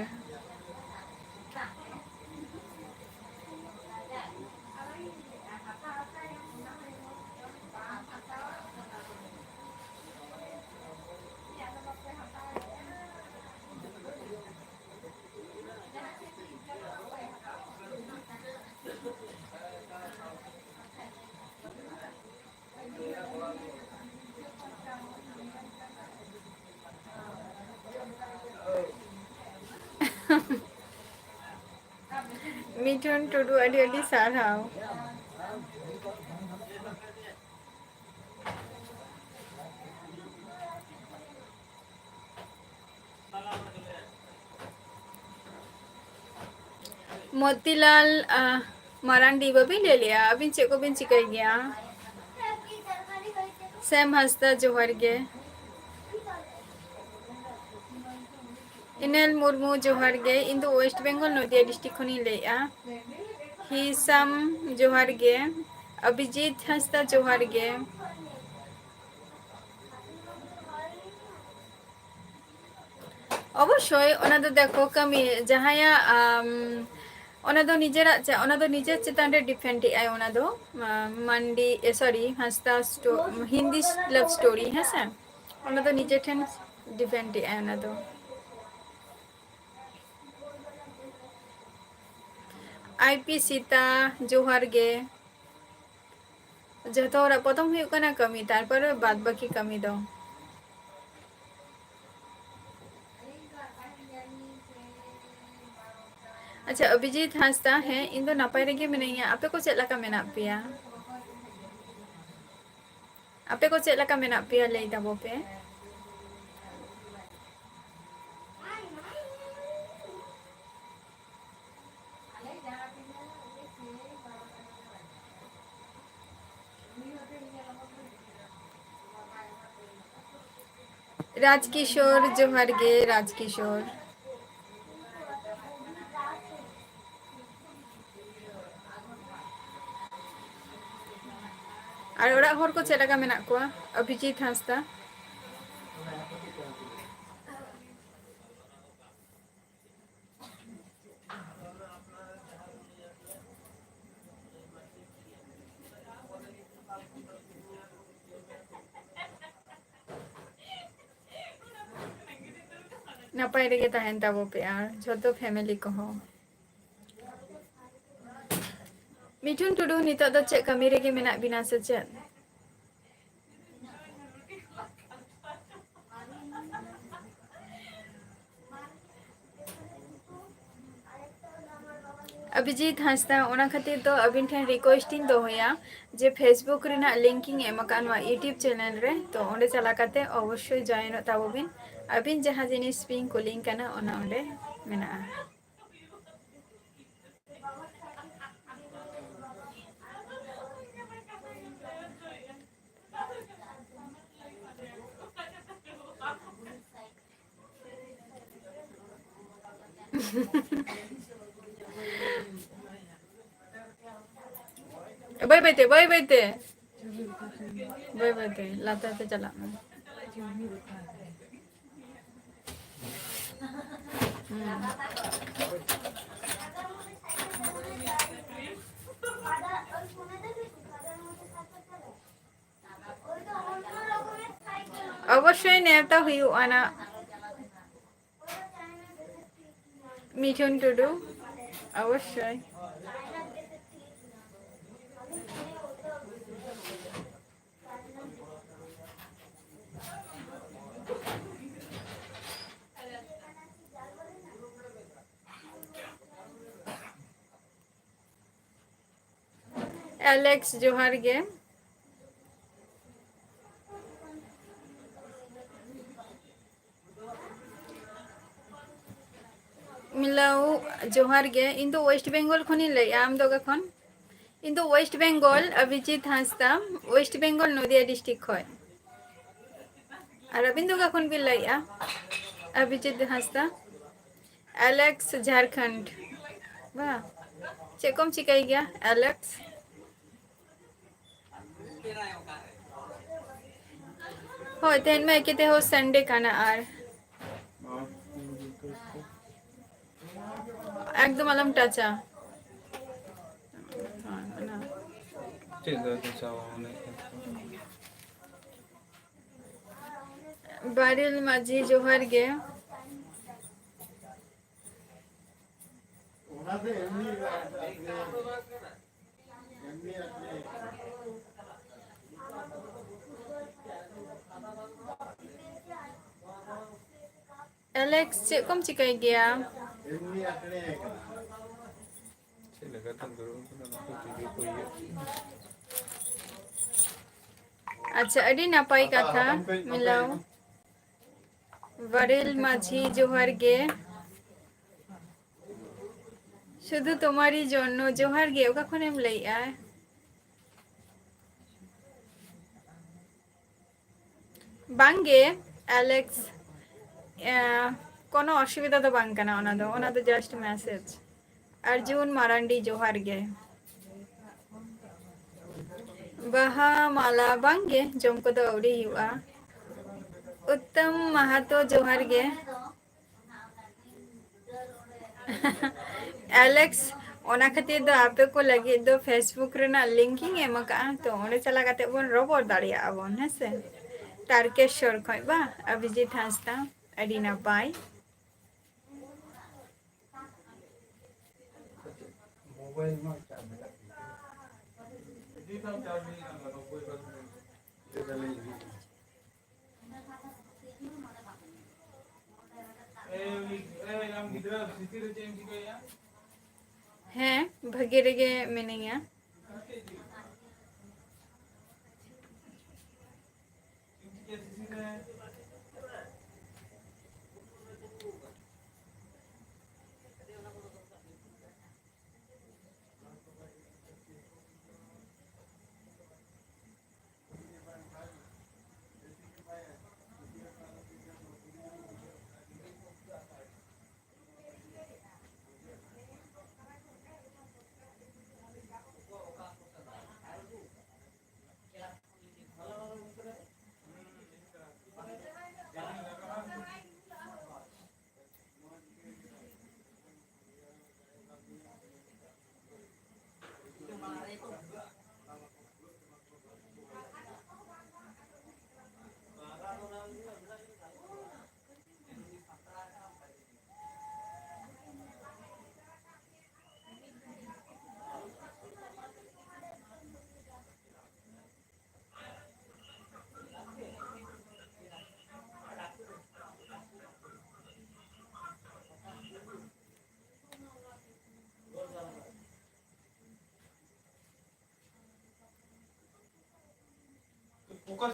ᱢᱤᱴᱷᱩᱱ ᱴᱩᱰᱩ, ᱟᱹᱰᱤ ᱟᱹᱰᱤ ᱥᱟᱨᱦᱟᱣ᱾ ᱢᱚᱛᱤᱞᱟᱞ, ᱟᱦ, ᱢᱟᱨᱟᱱᱰᱤ, ᱵᱟᱹᱵᱤᱱ ᱞᱟᱹᱭ ᱞᱮᱜᱼᱟ, ᱟᱹᱵᱤᱱ ᱪᱮᱫ ᱠᱚᱵᱤᱱ ᱪᱤᱠᱟᱹᱭ ᱜᱮᱭᱟ? ᱥᱮᱢ ᱦᱟᱸᱥᱫᱟ, ᱡᱚᱦᱟᱨ ᱜᱮ᱾ ᱤᱱᱮᱞ ᱢᱩᱨᱢᱩ, ᱡᱚᱦᱟᱨ ᱜᱮ᱾ ᱤᱧ ᱫᱚ ᱳᱭᱮᱥᱴ ᱵᱮᱝᱜᱚᱞ, ᱱᱚᱫᱤᱭᱟ ᱰᱤᱥᱴᱨᱤᱠᱴ ᱠᱷᱚᱱᱤᱧ ᱞᱟᱹᱭᱮᱫᱼᱟ᱾ ᱦᱤᱥᱟᱢ, ᱡᱚᱦᱟᱨ ᱜᱮ᱾ ᱚᱵᱷᱤᱡᱤᱛ ᱦᱟᱸᱥᱫᱟ, ᱡᱚᱦᱟᱨ ᱜᱮ᱾ ᱚᱵᱚᱥᱥᱳᱭ, ᱚᱱᱟ ᱫᱚ ᱫᱮᱠᱷᱚ, ᱠᱟᱹᱢᱤ ᱡᱟᱦᱟᱸᱭᱟᱜ, ᱟᱢ, ᱚᱱᱟ ᱫᱚ ᱱᱤᱡᱮᱨᱟᱜ ᱪᱟ-, ᱚᱱᱟ ᱫᱚ ᱱᱤᱡᱮᱨ ᱪᱮᱛᱟᱱ ᱨᱮ ᱰᱤᱯᱮᱱᱰ ᱮᱫ ᱟᱭ᱾ ᱚᱱᱟ ᱫᱚ, ᱟᱢ, ᱢᱟᱱᱰᱤ, ᱮ, ᱥᱚᱨᱤ, ᱦᱟᱸᱥᱫᱟ ᱥᱴᱳ-, ᱦᱤᱱᱫᱤ ᱞᱟᱵᱷ ᱥᱴᱳᱨᱤ, ᱦᱮᱸ ᱥᱮ? ᱚᱱᱟ ᱫᱚ ᱱᱤᱡᱮ ᱴᱷᱮᱱ ᱰᱤᱯᱮᱱᱰ ᱮᱫ ᱟᱭ ᱚᱱᱟ ᱫᱚ᱾ ᱟᱭ ᱯᱤ ᱥᱤᱛᱟ, ᱡᱚᱦᱟᱨ ᱜᱮ᱾ ᱡᱚᱛᱚ ᱦᱚᱲᱟᱜ ᱯᱨᱚᱛᱷᱚᱢ ᱦᱩᱭᱩᱜ ᱠᱟᱱᱟ ᱠᱟᱹᱢᱤ, ᱛᱟᱨᱯᱚᱨᱮ ᱵᱟᱫ ᱵᱟᱹᱠᱤ ᱠᱟᱹᱢᱤ ᱫᱚ᱾ ᱟᱪᱪᱷᱟ, ᱚᱵᱷᱤᱡᱤᱛ ᱦᱟᱸᱥᱫᱟ, ᱦᱮᱸ, ᱤᱧ ᱫᱚ ᱱᱟᱯᱟᱭ ᱨᱮᱜᱮ ᱢᱤᱱᱟᱹᱧᱟ᱾ ᱟᱯᱮ ᱠᱚ ᱪᱮᱫ ᱞᱮᱠᱟ ᱢᱮᱱᱟᱜ ᱯᱮᱭᱟ? ᱟᱯᱮ ᱠᱚ ᱪᱮᱫ ᱞᱮᱠᱟ ᱢᱮᱱᱟᱜ ᱯᱮᱭᱟ, ᱞᱟᱹᱭ ᱛᱟᱵᱚ ᱯᱮ᱾ ᱨᱟᱡᱽ ᱠᱤᱥᱳᱨ, ᱡᱚᱦᱟᱨ ᱜᱮ, ᱨᱟᱡᱽ ᱠᱤᱥᱳᱨ᱾ ᱟᱨ ᱚᱲᱟᱜ ᱦᱚᱲ ᱠᱚ ᱪᱮᱫ ᱞᱮᱠᱟ ᱢᱮᱱᱟᱜ ᱠᱚᱣᱟ? ᱚᱵᱷᱤᱡᱤᱛ ᱦᱟᱸᱥᱫᱟ᱾ ᱱᱟᱯᱟᱭ ᱨᱮᱜᱮ ᱛᱟᱦᱮᱱ ᱛᱟᱵᱚ ᱯᱮ ᱟᱨ ᱡᱷᱚᱛᱚ ᱯᱷᱮᱢᱮᱞᱤ ᱠᱚᱦᱚᱸ᱾ ᱢᱤᱴᱷᱩᱱ ᱴᱩᱰᱩ, ᱱᱤᱛᱚᱜ ᱫᱚ ᱪᱮᱫ ᱠᱟᱹᱢᱤ ᱨᱮᱜᱮ ᱢᱮᱱᱟᱜ ᱵᱤᱱᱟ ᱥᱮ ᱪᱮᱫ? ᱚᱵᱷᱤᱡᱤᱛ ᱦᱟᱸᱥᱫᱟ, ᱚᱱᱟ ᱠᱷᱟᱹᱛᱤᱨ ᱫᱚ ᱟᱹᱵᱤᱱ ᱴᱷᱮᱱ request ᱤᱧ ᱫᱚᱦᱚᱭᱟ ᱡᱮ Facebook ᱨᱮᱱᱟᱜ link ᱤᱧ ᱮᱢ ᱟᱠᱟᱫ ᱱᱚᱣᱟ YouTube channel ᱨᱮ, ᱛᱚ ᱚᱸᱰᱮ ᱪᱟᱞᱟᱣ ᱠᱟᱛᱮ ᱚᱵᱚᱥᱥᱳᱭ join ᱚᱜ ᱛᱟᱵᱚ ᱵᱤᱱ᱾ ᱟᱹᱵᱤᱱ ᱡᱟᱦᱟᱸ ᱡᱤᱱᱤᱥ ᱵᱤᱱ ᱠᱩᱞᱤᱧ ᱠᱟᱱᱟ, ᱚᱱᱟ ᱚᱸᱰᱮ ᱢᱮᱱᱟᱜᱼᱟ᱾ ᱵᱟᱹᱭ ᱵᱟᱹᱭ ᱛᱮ, ᱵᱟᱹᱭ ᱵᱟᱹᱭ ᱛᱮ, ᱵᱟᱹᱭ ᱵᱟᱹᱭ ᱛᱮ, ᱞᱟᱛᱟᱨ ᱛᱮ ᱪᱟᱞᱟᱜ ᱢᱮ᱾ ᱦᱩᱸ᱾ ᱚᱵᱚᱥᱥᱳᱭ ᱱᱮᱣᱛᱟ ᱦᱩᱭᱩᱜᱼᱟ ᱱᱟᱜ᱾ ᱢᱤᱴᱷᱩᱱ ᱴᱩᱰᱩ, ᱚᱵᱚᱥᱥᱳᱭ᱾ ᱟᱞᱮᱠᱥ, ᱡᱚᱦᱟᱨ ᱜᱮ᱾ ᱢᱤᱞᱟᱣ, ᱡᱚᱦᱟᱨ ᱜᱮ᱾ ᱤᱧ ᱫᱚ West Bengal ᱠᱷᱚᱱᱤᱧ ᱞᱟᱹᱭᱮᱜᱼᱟ᱾ ᱟᱢ ᱫᱚ ᱚᱠᱟ ᱠᱷᱚᱱ? ᱤᱧ ᱫᱚ West Bengal, ᱚᱵᱷᱤᱡᱤᱛ ᱦᱟᱸᱥᱫᱟ, West Bengal, ᱱᱚᱫᱤᱭᱟ district ᱠᱷᱚᱱ᱾ ᱟᱨ ᱟᱹᱵᱤᱱ ᱫᱚ ᱚᱠᱟ ᱠᱷᱚᱱ ᱵᱤᱱ ᱞᱟᱹᱭᱮᱜᱼᱟ? ᱚᱵᱷᱤᱡᱤᱛ ᱦᱟᱸᱥᱫᱟ᱾ ᱟᱞᱮᱠᱥ, ᱡᱷᱟᱲᱠᱷᱚᱸᱰ᱾ ᱵᱟ, ᱪᱮᱫ ᱠᱚᱢ ᱪᱤᱠᱟᱹᱭ ᱜᱮᱭᱟ, ᱟᱞᱮᱠᱥ? ᱦᱳᱭ, ᱛᱮᱦᱮᱧ ᱢᱟ ᱮᱠᱮ ᱛᱮᱦᱚᱸ Sunday ᱠᱟᱱᱟ ᱟᱨ ᱮᱠᱫᱚᱢ ᱟᱞᱚᱢ touch-ᱟ᱾ ᱪᱮᱫ ᱫᱚ touch-ᱟ ᱵᱟᱵᱚᱱ ᱞᱟᱹᱭᱮᱫ ᱠᱟᱱ ᱛᱟᱦᱮᱸᱫ? ᱵᱟᱨᱤᱞ ᱢᱟᱹᱡᱷᱤ, ᱡᱚᱦᱟᱨ ᱜᱮ᱾ ᱟᱞᱮᱠᱥ, ᱪᱮᱫ ᱠᱚᱢ ᱪᱤᱠᱟᱹᱭ ᱜᱮᱭᱟ? ᱟᱪᱪᱷᱟ, ᱟᱹᱰᱤ ᱱᱟᱯᱟᱭ ᱠᱟᱛᱷᱟ, ᱢᱤᱞᱟᱣ᱾ ᱵᱟᱨᱮᱞ ᱢᱟᱹᱡᱷᱤ, ᱡᱚᱦᱟᱨ ᱜᱮ᱾ ᱥᱩᱫᱷᱩ ᱛᱳᱢᱟᱨᱤ ᱡᱚᱱᱱᱚ, ᱡᱚᱦᱟᱨ ᱜᱮ᱾ ᱚᱠᱟ ᱠᱷᱚᱱᱮᱢ ᱞᱟᱹᱭᱮᱜᱼᱟ? ᱵᱟᱝᱜᱮ, ᱟᱞᱮᱠᱥ, ᱮ, ᱠᱳᱱᱳ ᱚᱥᱩᱵᱤᱫᱷᱟ ᱫᱚ ᱵᱟᱝ ᱠᱟᱱᱟ ᱚᱱᱟ ᱫᱚ, ᱚᱱᱟ ᱫᱚ just message᱾ ᱟᱨᱡᱩᱱ ᱢᱟᱨᱟᱱᱰᱤ, ᱡᱚᱦᱟᱨ ᱜᱮ᱾ ᱵᱟᱦᱟ ᱢᱟᱞᱟ, ᱵᱟᱝᱜᱮ, ᱡᱚᱢ ᱠᱚᱫᱚ ᱟᱹᱣᱨᱤ ᱦᱩᱭᱩᱜᱼᱟ᱾ ᱩᱛᱛᱚᱢ ᱢᱟᱦᱟᱛᱚ, ᱡᱚᱦᱟᱨ ᱜᱮ᱾ ᱟᱞᱮᱠᱥ, ᱚᱱᱟ ᱠᱷᱟᱹᱛᱤᱨ ᱫᱚ ᱟᱯᱮ ᱠᱚ ᱞᱟᱹᱜᱤᱫ ᱫᱚ Facebook ᱨᱮᱱᱟᱜ link ᱤᱧ ᱮᱢ ᱟᱠᱟᱫᱼᱟ, ᱛᱚ ᱚᱸᱰᱮ ᱪᱟᱞᱟᱣ ᱠᱟᱛᱮ ᱵᱚᱱ ᱨᱚᱯᱚᱲ ᱫᱟᱲᱮᱭᱟᱜᱼᱟ ᱵᱚᱱ, ᱦᱮᱸ ᱥᱮ? ᱛᱟᱨᱠᱮᱥᱥᱚᱨ ᱠᱷᱚᱡ ᱵᱟ, ᱚᱵᱷᱤᱡᱤᱛ ᱦᱟᱸᱥᱫᱟ, ᱟᱹᱰᱤ ᱱᱟᱯᱟᱭ᱾ ᱦᱮᱸ, ᱵᱷᱟᱹᱜᱤ ᱨᱮᱜᱮ ᱢᱤᱱᱟᱹᱧᱟ᱾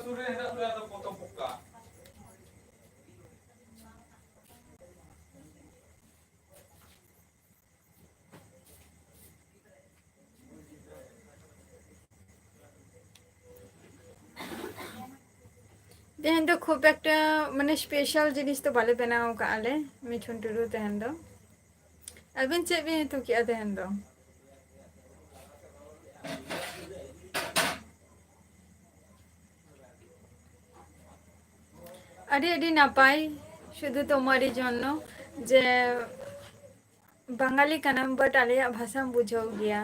ᱥᱩᱨ ᱨᱮ ᱦᱮᱱᱟᱜ ᱯᱮᱭᱟ ᱟᱫᱚ ᱯᱚᱛᱚᱵ ᱯᱚᱠᱟ᱾ ᱛᱮᱦᱮᱧ ᱫᱚ ᱠᱷᱩᱵ ᱮᱠᱴᱟ ᱢᱟᱱᱮ ᱥᱯᱮᱥᱟᱞ ᱡᱤᱱᱤᱥ ᱫᱚ ᱵᱟᱞᱮ ᱵᱮᱱᱟᱣ ᱟᱠᱟᱫᱼᱟ ᱞᱮ, ᱢᱤᱴᱷᱩᱱ ᱴᱩᱰᱩ ᱛᱮᱦᱮᱧ ᱫᱚ᱾ ᱟᱹᱵᱤᱱ ᱪᱮᱫ ᱵᱤᱱ ᱩᱛᱩ ᱠᱮᱜᱼᱟ ᱛᱮᱦᱮᱧ ᱫᱚ? ᱟᱹᱰᱤ ᱟᱹᱰᱤ ᱱᱟᱯᱟᱭ, ᱥᱩᱫᱷᱩ ᱛᱳᱢᱟᱨᱤ ᱡᱚᱱᱱᱚ, ᱡᱮ ᱵᱟঙᱟᱞᱤ ᱠᱟᱱᱟᱢ, but ᱟᱞᱮᱭᱟᱜ ᱵᱷᱟᱥᱟᱢ ᱵᱩᱡᱷᱟᱹᱣ ᱜᱮᱭᱟ᱾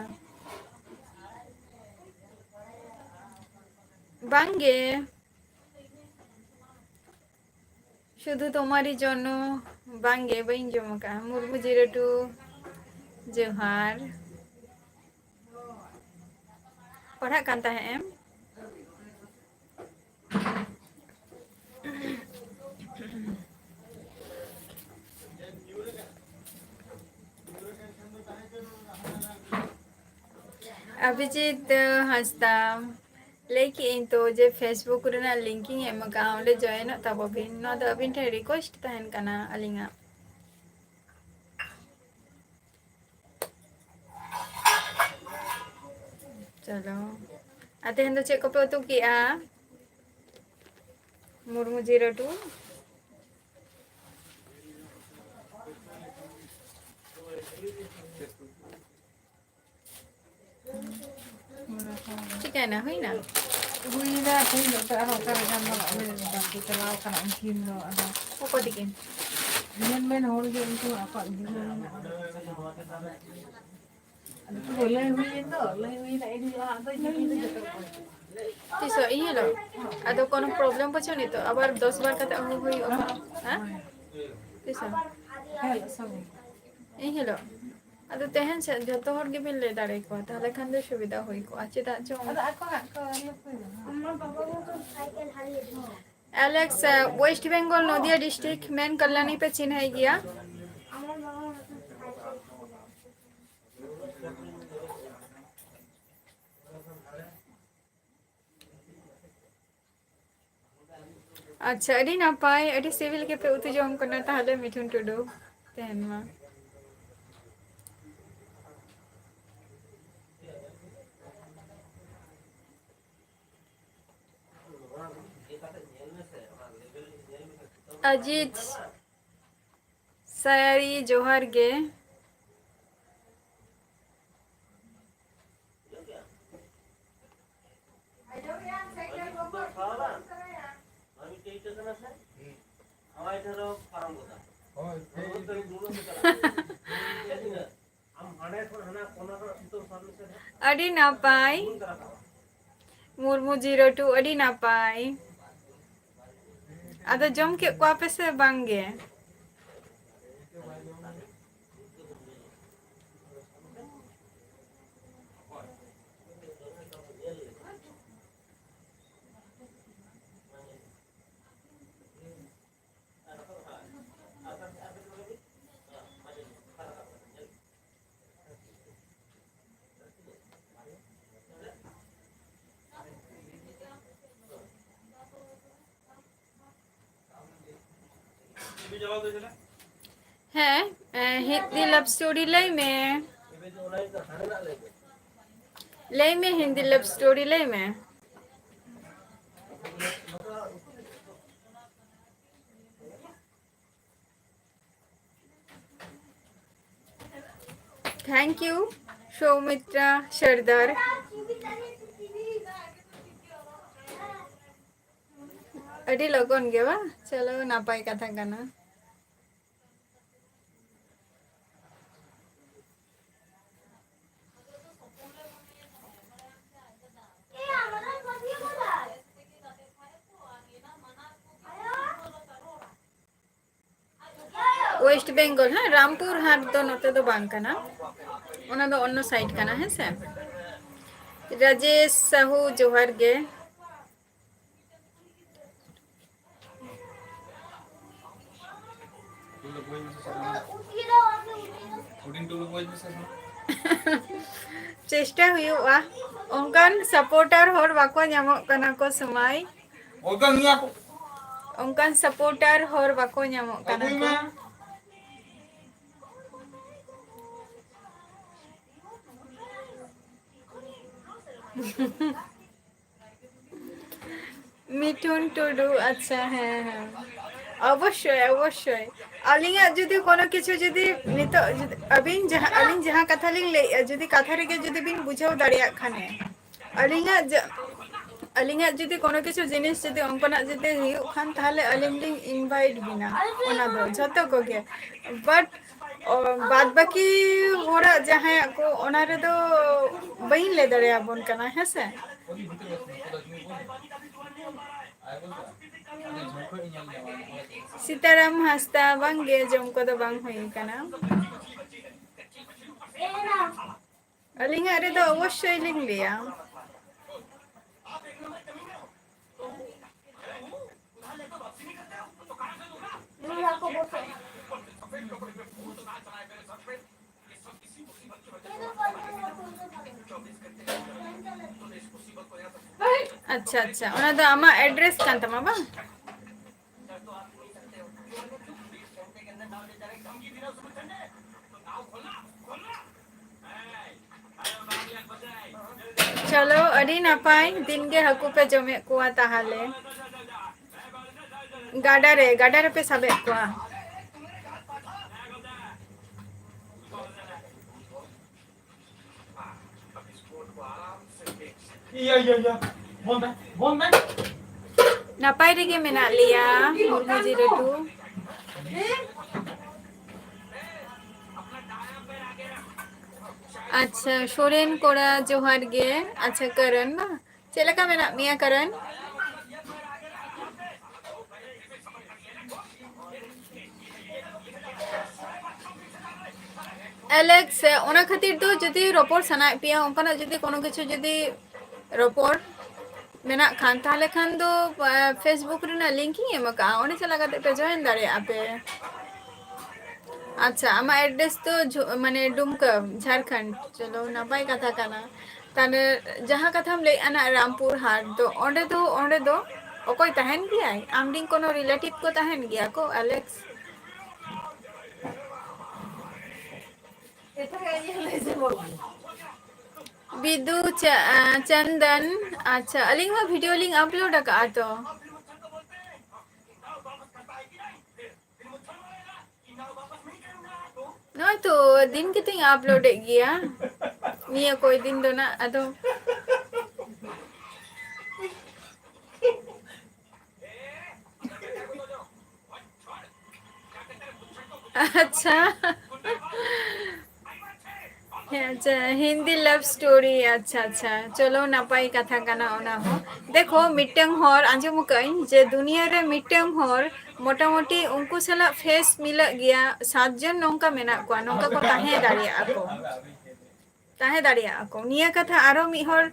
ᱵᱟᱝᱜᱮ, ᱥᱩᱫᱷᱩ ᱛᱳᱢᱟᱨᱤ ᱡᱚᱱᱱᱚ, ᱵᱟᱝᱜᱮ, ᱵᱟᱹᱧ ᱡᱚᱢ ᱟᱠᱟᱫᱼᱟ᱾ ᱢᱩᱨᱢᱩ ᱡᱤᱨᱟᱹᱴᱩ, ᱡᱚᱦᱟᱨ᱾ ᱯᱟᱲᱦᱟᱜ ᱠᱟᱱ ᱛᱟᱦᱮᱸᱫ ᱮᱢ? ᱚᱵᱷᱤᱡᱤᱛ ᱦᱟᱸᱥᱫᱟ, ᱞᱟᱹᱭ ᱠᱮᱜ ᱟᱹᱧ ᱛᱚ ᱡᱮ Facebook ᱨᱮᱱᱟᱜ link ᱤᱧ ᱮᱢ ᱟᱠᱟᱫᱼᱟ, ᱚᱸᱰᱮ ᱡᱚᱭᱮᱱᱚᱜ ᱛᱟᱵᱚ ᱵᱤᱱ᱾ ᱱᱚᱣᱟ ᱫᱚ ᱟᱹᱵᱤᱱ ᱴᱷᱮᱱ request ᱛᱟᱦᱮᱱ ᱠᱟᱱᱟ ᱟᱹᱞᱤᱧᱟᱜ᱾ ᱪᱚᱞᱚ, ᱟᱨ ᱛᱮᱦᱮᱧ ᱫᱚ ᱪᱮᱫ ᱠᱚᱯᱮ ᱩᱛᱩ ᱠᱮᱜᱼᱟ? ᱢᱩᱨᱢᱩ ᱡᱤᱨᱟᱹᱴᱩ᱾ ᱪᱤᱠᱟᱹᱭᱮᱱᱟ? ᱦᱩᱭᱱᱟ? ᱦᱩᱭᱱᱟ, ᱛᱮᱦᱮᱧ ᱫᱚ ᱮᱱᱛᱮ ᱟᱨᱦᱚᱸ ᱚᱠᱟᱨᱮ ᱜᱟᱱ ᱫᱚ ᱵᱟᱝ ᱦᱩᱭ ᱞᱮᱱᱟ, ᱵᱟᱝᱠᱚ ᱪᱟᱞᱟᱣ ᱠᱟᱱᱟ ᱩᱱᱠᱤᱱ ᱫᱚ, ᱟᱫᱚ ᱚᱠᱚᱭ ᱛᱟᱹᱠᱤᱱ? ᱧᱮᱞ ᱢᱮᱱ ᱦᱚᱲ ᱜᱮ ᱩᱱᱠᱩ ᱟᱠᱚᱣᱟᱜ ᱜᱤᱫᱽᱨᱟᱹ ᱢᱮᱱᱟᱜᱼᱟ᱾ ᱟᱫᱚ ᱯᱩᱨᱟᱹ ᱞᱟᱹᱭ ᱦᱩᱭᱮᱱ ᱫᱚ, ᱞᱟᱹᱭ ᱦᱩᱭᱮᱱᱟ, ᱤᱫᱤ ᱦᱩᱭᱩᱜᱼᱟ, ᱟᱫᱚ ᱤᱫᱤ ᱦᱩᱭᱩᱜᱼᱟ ᱡᱚᱛᱚ ᱠᱚ᱾ ᱛᱤᱥᱚᱜ? ᱤᱧ ᱦᱤᱞᱳᱜ? ᱟᱫᱚ ᱠᱳᱱᱳ problem ᱵᱟᱹᱪᱩᱜ ᱱᱤᱛᱚᱜ? ᱟᱵᱟᱨ ᱫᱚᱥ ᱵᱟᱨ ᱠᱟᱛᱮ ᱟᱹᱜᱩ ᱦᱩᱭᱩᱜᱼᱟ? ᱦᱮᱸ? ᱛᱤᱥᱚᱜ? ᱦᱮᱸ, ᱦᱤᱞᱳᱜ ᱥᱚᱸᱜᱮ᱾ ᱤᱧ ᱦᱤᱞᱳᱜ? ᱟᱫᱚ ᱛᱮᱦᱮᱧ ᱥᱮᱫ ᱡᱚᱛᱚ ᱦᱚᱲ ᱜᱮᱵᱤᱱ ᱞᱟᱹᱭ ᱫᱟᱲᱮ ᱠᱚᱣᱟ, ᱛᱟᱦᱚᱞᱮ ᱠᱷᱟᱱ ᱫᱚ ᱥᱩᱵᱤᱫᱷᱟ ᱦᱩᱭ ᱠᱚᱜᱼᱟ᱾ ᱪᱮᱫᱟᱜ ᱪᱚ ᱟᱫᱚ ᱟᱠᱚ ᱦᱟᱸᱜ ᱠᱚ ᱟᱞᱚ ᱠᱚ ᱧᱟᱢᱟ᱾ ᱟᱞᱮᱠᱥ, West Bengal, ᱱᱚᱫᱤᱭᱟ district, ᱢᱮᱱ ᱠᱟᱞᱞᱟᱱᱤ ᱯᱮ ᱪᱤᱱᱦᱟᱹᱭ ᱜᱮᱭᱟ? ᱟᱪᱪᱷᱟ, ᱟᱹᱰᱤ ᱱᱟᱯᱟᱭ, ᱟᱹᱰᱤ ᱥᱤᱵᱤᱞ ᱜᱮᱯᱮ ᱩᱛᱩ ᱡᱚᱢ ᱠᱟᱱᱟ ᱛᱟᱦᱞᱮ, ᱢᱤᱴᱷᱩᱱ ᱴᱩᱰᱩ᱾ ᱛᱮᱦᱮᱧ ᱢᱟ᱾ ᱟᱡᱤᱡ ᱥᱟᱭᱟᱨᱤ, ᱡᱚᱦᱟᱨ ᱜᱮ᱾ ᱟᱹᱰᱤ ᱱᱟᱯᱟᱭ᱾ ᱢᱩᱨᱢᱩ ᱡᱤᱨᱳ ᱴᱩ, ᱟᱹᱰᱤ ᱱᱟᱯᱟᱭ᱾ ᱟᱫᱚ ᱡᱚᱢ ᱠᱮᱫ ᱠᱚᱣᱟ ᱯᱮ ᱥᱮ ᱵᱟᱝ ᱜᱮ? ᱦᱮᱸ, ᱮ, ᱦᱤᱱᱫᱤ love story ᱞᱟᱹᱭ ᱢᱮ᱾ ᱞᱟᱹᱭ ᱢᱮ, ᱦᱤᱱᱫᱤ love story ᱞᱟᱹᱭ ᱢᱮ᱾ Thank you, ᱥᱳᱣᱢᱤᱛᱨᱟ ᱥᱚᱨᱫᱟᱨ᱾ ᱟᱹᱰᱤ ᱞᱚᱜᱚᱱ ᱜᱮ ᱵᱟᱝ? ᱪᱚᱞᱚ, ᱱᱟᱯᱟᱭ ᱠᱟᱛᱷᱟ ᱠᱟᱱᱟ᱾ West Bengal, ᱦᱮᱸ, ᱨᱟᱢᱯᱩᱨ ᱦᱟᱴ ᱫᱚ ᱱᱚᱛᱮ ᱫᱚ ᱵᱟᱝ ᱠᱟᱱᱟ, ᱚᱱᱟ ᱫᱚ ᱚᱱᱱᱚ side ᱠᱟᱱᱟ, ᱦᱮᱸ ᱥᱮ᱾ ᱨᱟᱡᱮᱥ ᱥᱟᱦᱩ, ᱡᱚᱦᱟᱨ ᱜᱮ᱾ ᱪᱮᱥᱴᱟ ᱦᱩᱭᱩᱜᱼᱟ, ᱚᱱᱠᱟᱱ supporter ᱦᱚᱲ ᱵᱟᱠᱚ ᱧᱟᱢᱚᱜ ᱠᱟᱱᱟ ᱠᱚ ᱥᱚᱢᱟᱭ᱾ ᱚᱱᱠᱟᱱ supporter ᱦᱚᱲ ᱵᱟᱠᱚ ᱧᱟᱢᱚᱜ ᱠᱟᱱᱟ ᱠᱚ᱾ ᱢᱤᱴᱷᱩᱱ ᱴᱩᱰᱩ, ᱟᱪᱪᱷᱟ, ᱦᱮᱸ, ᱦᱮᱸ, ᱚᱵᱚᱥᱥᱳᱭ, ᱚᱵᱚᱥᱥᱳᱭ᱾ ᱟᱹᱞᱤᱧᱟᱜ ᱡᱩᱫᱤ ᱠᱳᱱᱳ ᱠᱤᱪᱷᱩ ᱡᱩᱫᱤ ᱱᱤᱛᱚᱜ ᱡᱩᱫᱤ ᱟᱹᱵᱤᱱ ᱡᱟᱦᱟᱸ, ᱟᱹᱞᱤᱧ ᱡᱟᱦᱟᱸ ᱠᱟᱛᱷᱟ ᱞᱤᱧ ᱞᱟᱹᱭᱮᱜᱼᱟ, ᱡᱩᱫᱤ ᱠᱟᱛᱷᱟ ᱨᱮᱜᱮ ᱡᱩᱫᱤ ᱵᱤᱱ ᱵᱩᱡᱷᱟᱹᱣ ᱫᱟᱲᱮᱭᱟᱜ ᱠᱷᱟᱱᱮ, ᱟᱹᱞᱤᱧᱟᱜ ᱡᱟ-, ᱟᱹᱞᱤᱧᱟᱜ ᱡᱩᱫᱤ ᱠᱳᱱᱳ ᱠᱤᱪᱷᱩ ᱡᱤᱱᱤᱥ ᱡᱩᱫᱤ ᱚᱱᱠᱟᱱᱟᱜ ᱡᱩᱫᱤ ᱦᱩᱭᱩᱜ ᱠᱷᱟᱱ, ᱛᱟᱦᱞᱮ ᱟᱹᱞᱤᱧ ᱞᱤᱧ invite ᱵᱤᱱᱟ, ᱚᱱᱟ ᱫᱚ ᱡᱷᱚᱛᱚ ᱠᱚᱜᱮ᱾ But ᱚ, ᱵᱟᱫ ᱵᱟᱹᱠᱤ ᱦᱚᱲᱟᱜ ᱡᱟᱦᱟᱸᱭᱟᱜ ᱠᱚ, ᱚᱱᱟ ᱨᱮᱫᱚ ᱵᱟᱹᱧ ᱞᱟᱹᱭ ᱫᱟᱲᱮᱭᱟᱵᱚᱱ ᱠᱟᱱᱟ, ᱦᱮᱸ ᱥᱮ? ᱥᱤᱛᱟᱨᱟᱢ ᱦᱟᱸᱥᱫᱟ, ᱵᱟᱝ ᱜᱮ, ᱡᱚᱢ ᱠᱚᱫᱚ ᱵᱟᱝ ᱦᱩᱭ ᱠᱟᱱᱟ᱾ ᱟᱹᱞᱤᱧᱟᱜ ᱨᱮᱫᱚ ᱚᱵᱚᱥᱥᱳᱭ ᱞᱤᱧ ᱞᱟᱹᱭᱟ᱾ ᱟᱪᱪᱷᱟ, ᱟᱪᱪᱷᱟ, ᱚᱱᱟ ᱫᱚ ᱟᱢᱟᱜ address ᱠᱟᱱ ᱛᱟᱢᱟ ᱵᱟᱝ? ᱪᱚᱞᱚ, ᱟᱹᱰᱤ ᱱᱟᱯᱟᱭ, ᱫᱤᱱ ᱜᱮ ᱦᱟᱹᱠᱩ ᱯᱮ ᱡᱚᱢᱮᱫ ᱠᱚᱣᱟ ᱛᱟᱦᱞᱮ᱾ ᱜᱟᱰᱟ ᱨᱮ, ᱜᱟᱰᱟ ᱨᱮᱯᱮ ᱥᱟᱵᱮᱫ ᱠᱚᱣᱟ᱾ ᱤᱭᱟᱹ, ᱤᱭᱟᱹ, ᱤᱭᱟᱹ᱾ ᱵᱚᱱ ᱢᱮ, ᱵᱚᱱ ᱢᱮ᱾ ᱱᱟᱯᱟᱭ ᱨᱮᱜᱮ ᱢᱮᱱᱟᱜ ᱞᱮᱭᱟ, ᱢᱩᱨᱢᱩ ᱡᱤᱨᱟᱹᱴᱩ᱾ ᱟᱪᱪᱷᱟ, ᱥᱚᱨᱮᱱ ᱠᱚᱲᱟ, ᱡᱚᱦᱟᱨ ᱜᱮ᱾ ᱟᱪᱪᱷᱟ, ᱠᱟᱨᱚᱱ ᱢᱟ, ᱪᱮᱫ ᱞᱮᱠᱟ ᱢᱮᱱᱟᱜ ᱢᱮᱭᱟ, ᱠᱟᱨᱚᱱ? ᱟᱞᱮᱠᱥ, ᱚᱱᱟ ᱠᱷᱟᱹᱛᱤᱨ ᱫᱚ ᱡᱩᱫᱤ ᱨᱚᱯᱚᱲ ᱥᱟᱱᱟᱭᱮᱫ ᱯᱮᱭᱟ, ᱚᱱᱠᱟᱱᱟᱜ ᱡᱩᱫᱤ ᱠᱳᱱᱳ ᱠᱤᱪᱷᱩ ᱡᱩᱫᱤ ᱨᱚᱯᱚᱲ ᱢᱮᱱᱟᱜ ᱠᱷᱟᱱ, ᱛᱟᱦᱞᱮ ᱠᱷᱟᱱ ᱫᱚ, ᱟ, Facebook ᱨᱮᱱᱟᱜ link ᱤᱧ ᱮᱢ ᱟᱠᱟᱫᱼᱟ, ᱚᱸᱰᱮ ᱪᱟᱞᱟᱣ ᱠᱟᱛᱮ ᱯᱮ join ᱫᱟᱲᱮᱭᱟᱜᱼᱟ ᱯᱮ᱾ ᱟᱪᱪᱷᱟ, ᱟᱢᱟᱜ address ᱫᱚ ᱡᱷᱚ-, ᱢᱟᱱᱮ ᱰᱩᱢᱠᱟ, ᱡᱷᱟᱲᱠᱷᱚᱸᱰ᱾ ᱪᱚᱞᱚ, ᱱᱟᱯᱟᱭ ᱠᱟᱛᱷᱟ ᱠᱟᱱᱟ᱾ ᱛᱟᱦᱞᱮ ᱡᱟᱦᱟᱸ ᱠᱟᱛᱷᱟᱢ ᱞᱟᱹᱭᱮᱫᱼᱟ ᱱᱟᱜ ᱨᱟᱢᱯᱩᱨ ᱦᱟᱴ ᱫᱚ, ᱚᱸᱰᱮ ᱫᱚ, ᱚᱸᱰᱮ ᱫᱚ ᱚᱠᱚᱭ ᱛᱟᱦᱮᱱ ᱜᱮᱭᱟᱭ? ᱟᱢᱨᱤᱱ ᱠᱳᱱᱳ relative ᱠᱚ ᱛᱟᱦᱮᱱ ᱜᱮᱭᱟ ᱠᱚ, ᱟᱞᱮᱠᱥ? ᱵᱤᱫᱩ ᱪᱟ-, ᱟ, ᱪᱚᱱᱫᱚᱱ, ᱟᱪᱪᱷᱟ, ᱟᱹᱞᱤᱧ ᱦᱚᱸ video ᱞᱤᱧ upload ᱟᱠᱟᱫᱼᱟ ᱛᱚ᱾ ᱱᱚᱜᱼᱚᱭ ᱛᱚ, ᱫᱤᱱ ᱜᱮᱛᱚᱧ upload ᱮᱫ ᱜᱮᱭᱟ, ᱱᱤᱭᱟᱹ ᱠᱚᱭ ᱫᱤᱱ ᱫᱚ ᱱᱟᱜ, ᱟᱫᱚ᱾ ᱟᱪᱪᱷᱟ᱾ ᱦᱮᱸ, ᱟᱪᱪᱷᱟ, ᱦᱤᱱᱫᱤ love story, ᱟᱪᱪᱷᱟ, ᱟᱪᱪᱷᱟ, ᱪᱚᱞᱚ, ᱱᱟᱯᱟᱭ ᱠᱟᱛᱷᱟ ᱠᱟᱱᱟ ᱚᱱᱟ ᱦᱚᱸ᱾ ᱫᱮᱠᱷᱚ, ᱢᱤᱫᱴᱟᱝ ᱦᱚᱲ, ᱟᱸᱡᱚᱢ ᱟᱠᱟᱫᱟᱹᱧ ᱡᱮ ᱫᱩᱱᱤᱭᱟᱹ ᱨᱮ ᱢᱤᱫᱴᱟᱝ ᱦᱚᱲ ᱢᱚᱴᱟᱢᱩᱴᱤ ᱩᱱᱠᱩ ᱥᱟᱞᱟᱜ face ᱢᱤᱞᱟᱹᱜ ᱜᱮᱭᱟ, ᱥᱟᱛ ᱡᱚᱱ ᱱᱚᱝᱠᱟ ᱢᱮᱱᱟᱜ ᱠᱚᱣᱟ, ᱱᱚᱝᱠᱟ ᱠᱚ ᱛᱟᱦᱮᱸ ᱫᱟᱲᱮᱭᱟᱜᱼᱟ ᱠᱚ, ᱛᱟᱦᱮᱸ ᱫᱟᱲᱮᱭᱟᱜᱼᱟ ᱠᱚ᱾ ᱱᱤᱭᱟᱹ ᱠᱟᱛᱷᱟ ᱟᱨᱚ ᱢᱤᱫ ᱦᱚᱲ,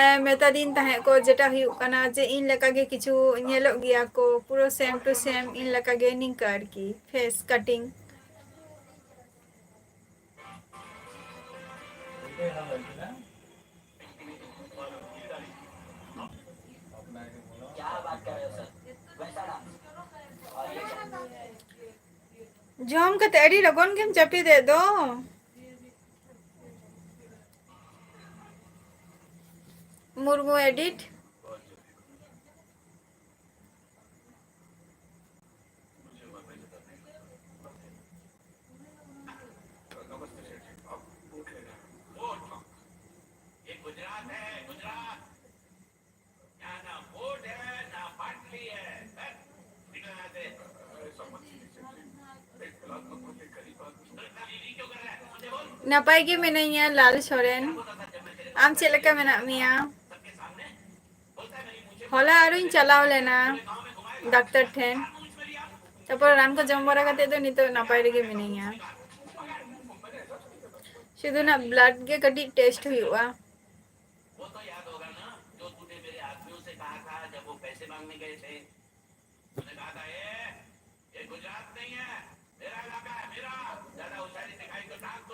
ᱮ, ᱢᱮᱛᱟᱫᱤᱧ ᱛᱟᱦᱮᱸᱫ ᱠᱚ, ᱡᱮᱴᱟ ᱦᱩᱭᱩᱜ ᱠᱟᱱᱟ ᱡᱮ ᱤᱧ ᱞᱮᱠᱟ ᱜᱮ ᱠᱤᱪᱷᱩ ᱧᱮᱞᱚᱜ ᱜᱮᱭᱟ ᱠᱚ, ᱯᱩᱨᱟᱹ same to same ᱤᱧ ᱞᱮᱠᱟ ᱜᱮ, ᱱᱤᱝᱠᱟᱹ ᱟᱨᱠᱤ, face cutting᱾ ᱡᱚᱢ ᱠᱟᱛᱮ ᱟᱹᱰᱤ ᱞᱚᱜᱚᱱ ᱜᱮᱢ ᱡᱟᱹᱯᱤᱫᱮᱫ ᱫᱚ᱾ ᱢᱩᱨᱢᱩ edit᱾ ᱱᱟᱯᱟᱭ ᱜᱮ ᱢᱤᱱᱟᱹᱧᱟ, ᱞᱟᱞ ᱥᱚᱨᱮᱱ᱾ ᱟᱢ ᱪᱮᱫ ᱞᱮᱠᱟ ᱢᱮᱱᱟᱜ ᱢᱮᱭᱟ? ᱦᱚᱞᱟ ᱟᱨᱚᱧ ᱪᱟᱞᱟᱣ ᱞᱮᱱᱟ ᱰᱟᱠᱛᱟᱨ ᱴᱷᱮᱱ, ᱛᱟᱨᱯᱚᱨ ᱨᱟᱱ ᱠᱚ ᱡᱚᱢ ᱵᱟᱲᱟ ᱠᱟᱛᱮ ᱫᱚ ᱱᱤᱛᱚᱜ ᱱᱟᱯᱟᱭ ᱨᱮᱜᱮ ᱢᱤᱱᱟᱹᱧᱟ᱾ ᱥᱩᱫᱷᱩ ᱱᱟᱜ blood ᱜᱮ ᱠᱟᱹᱴᱤᱡ test ᱦᱩᱭᱩᱜᱼᱟ᱾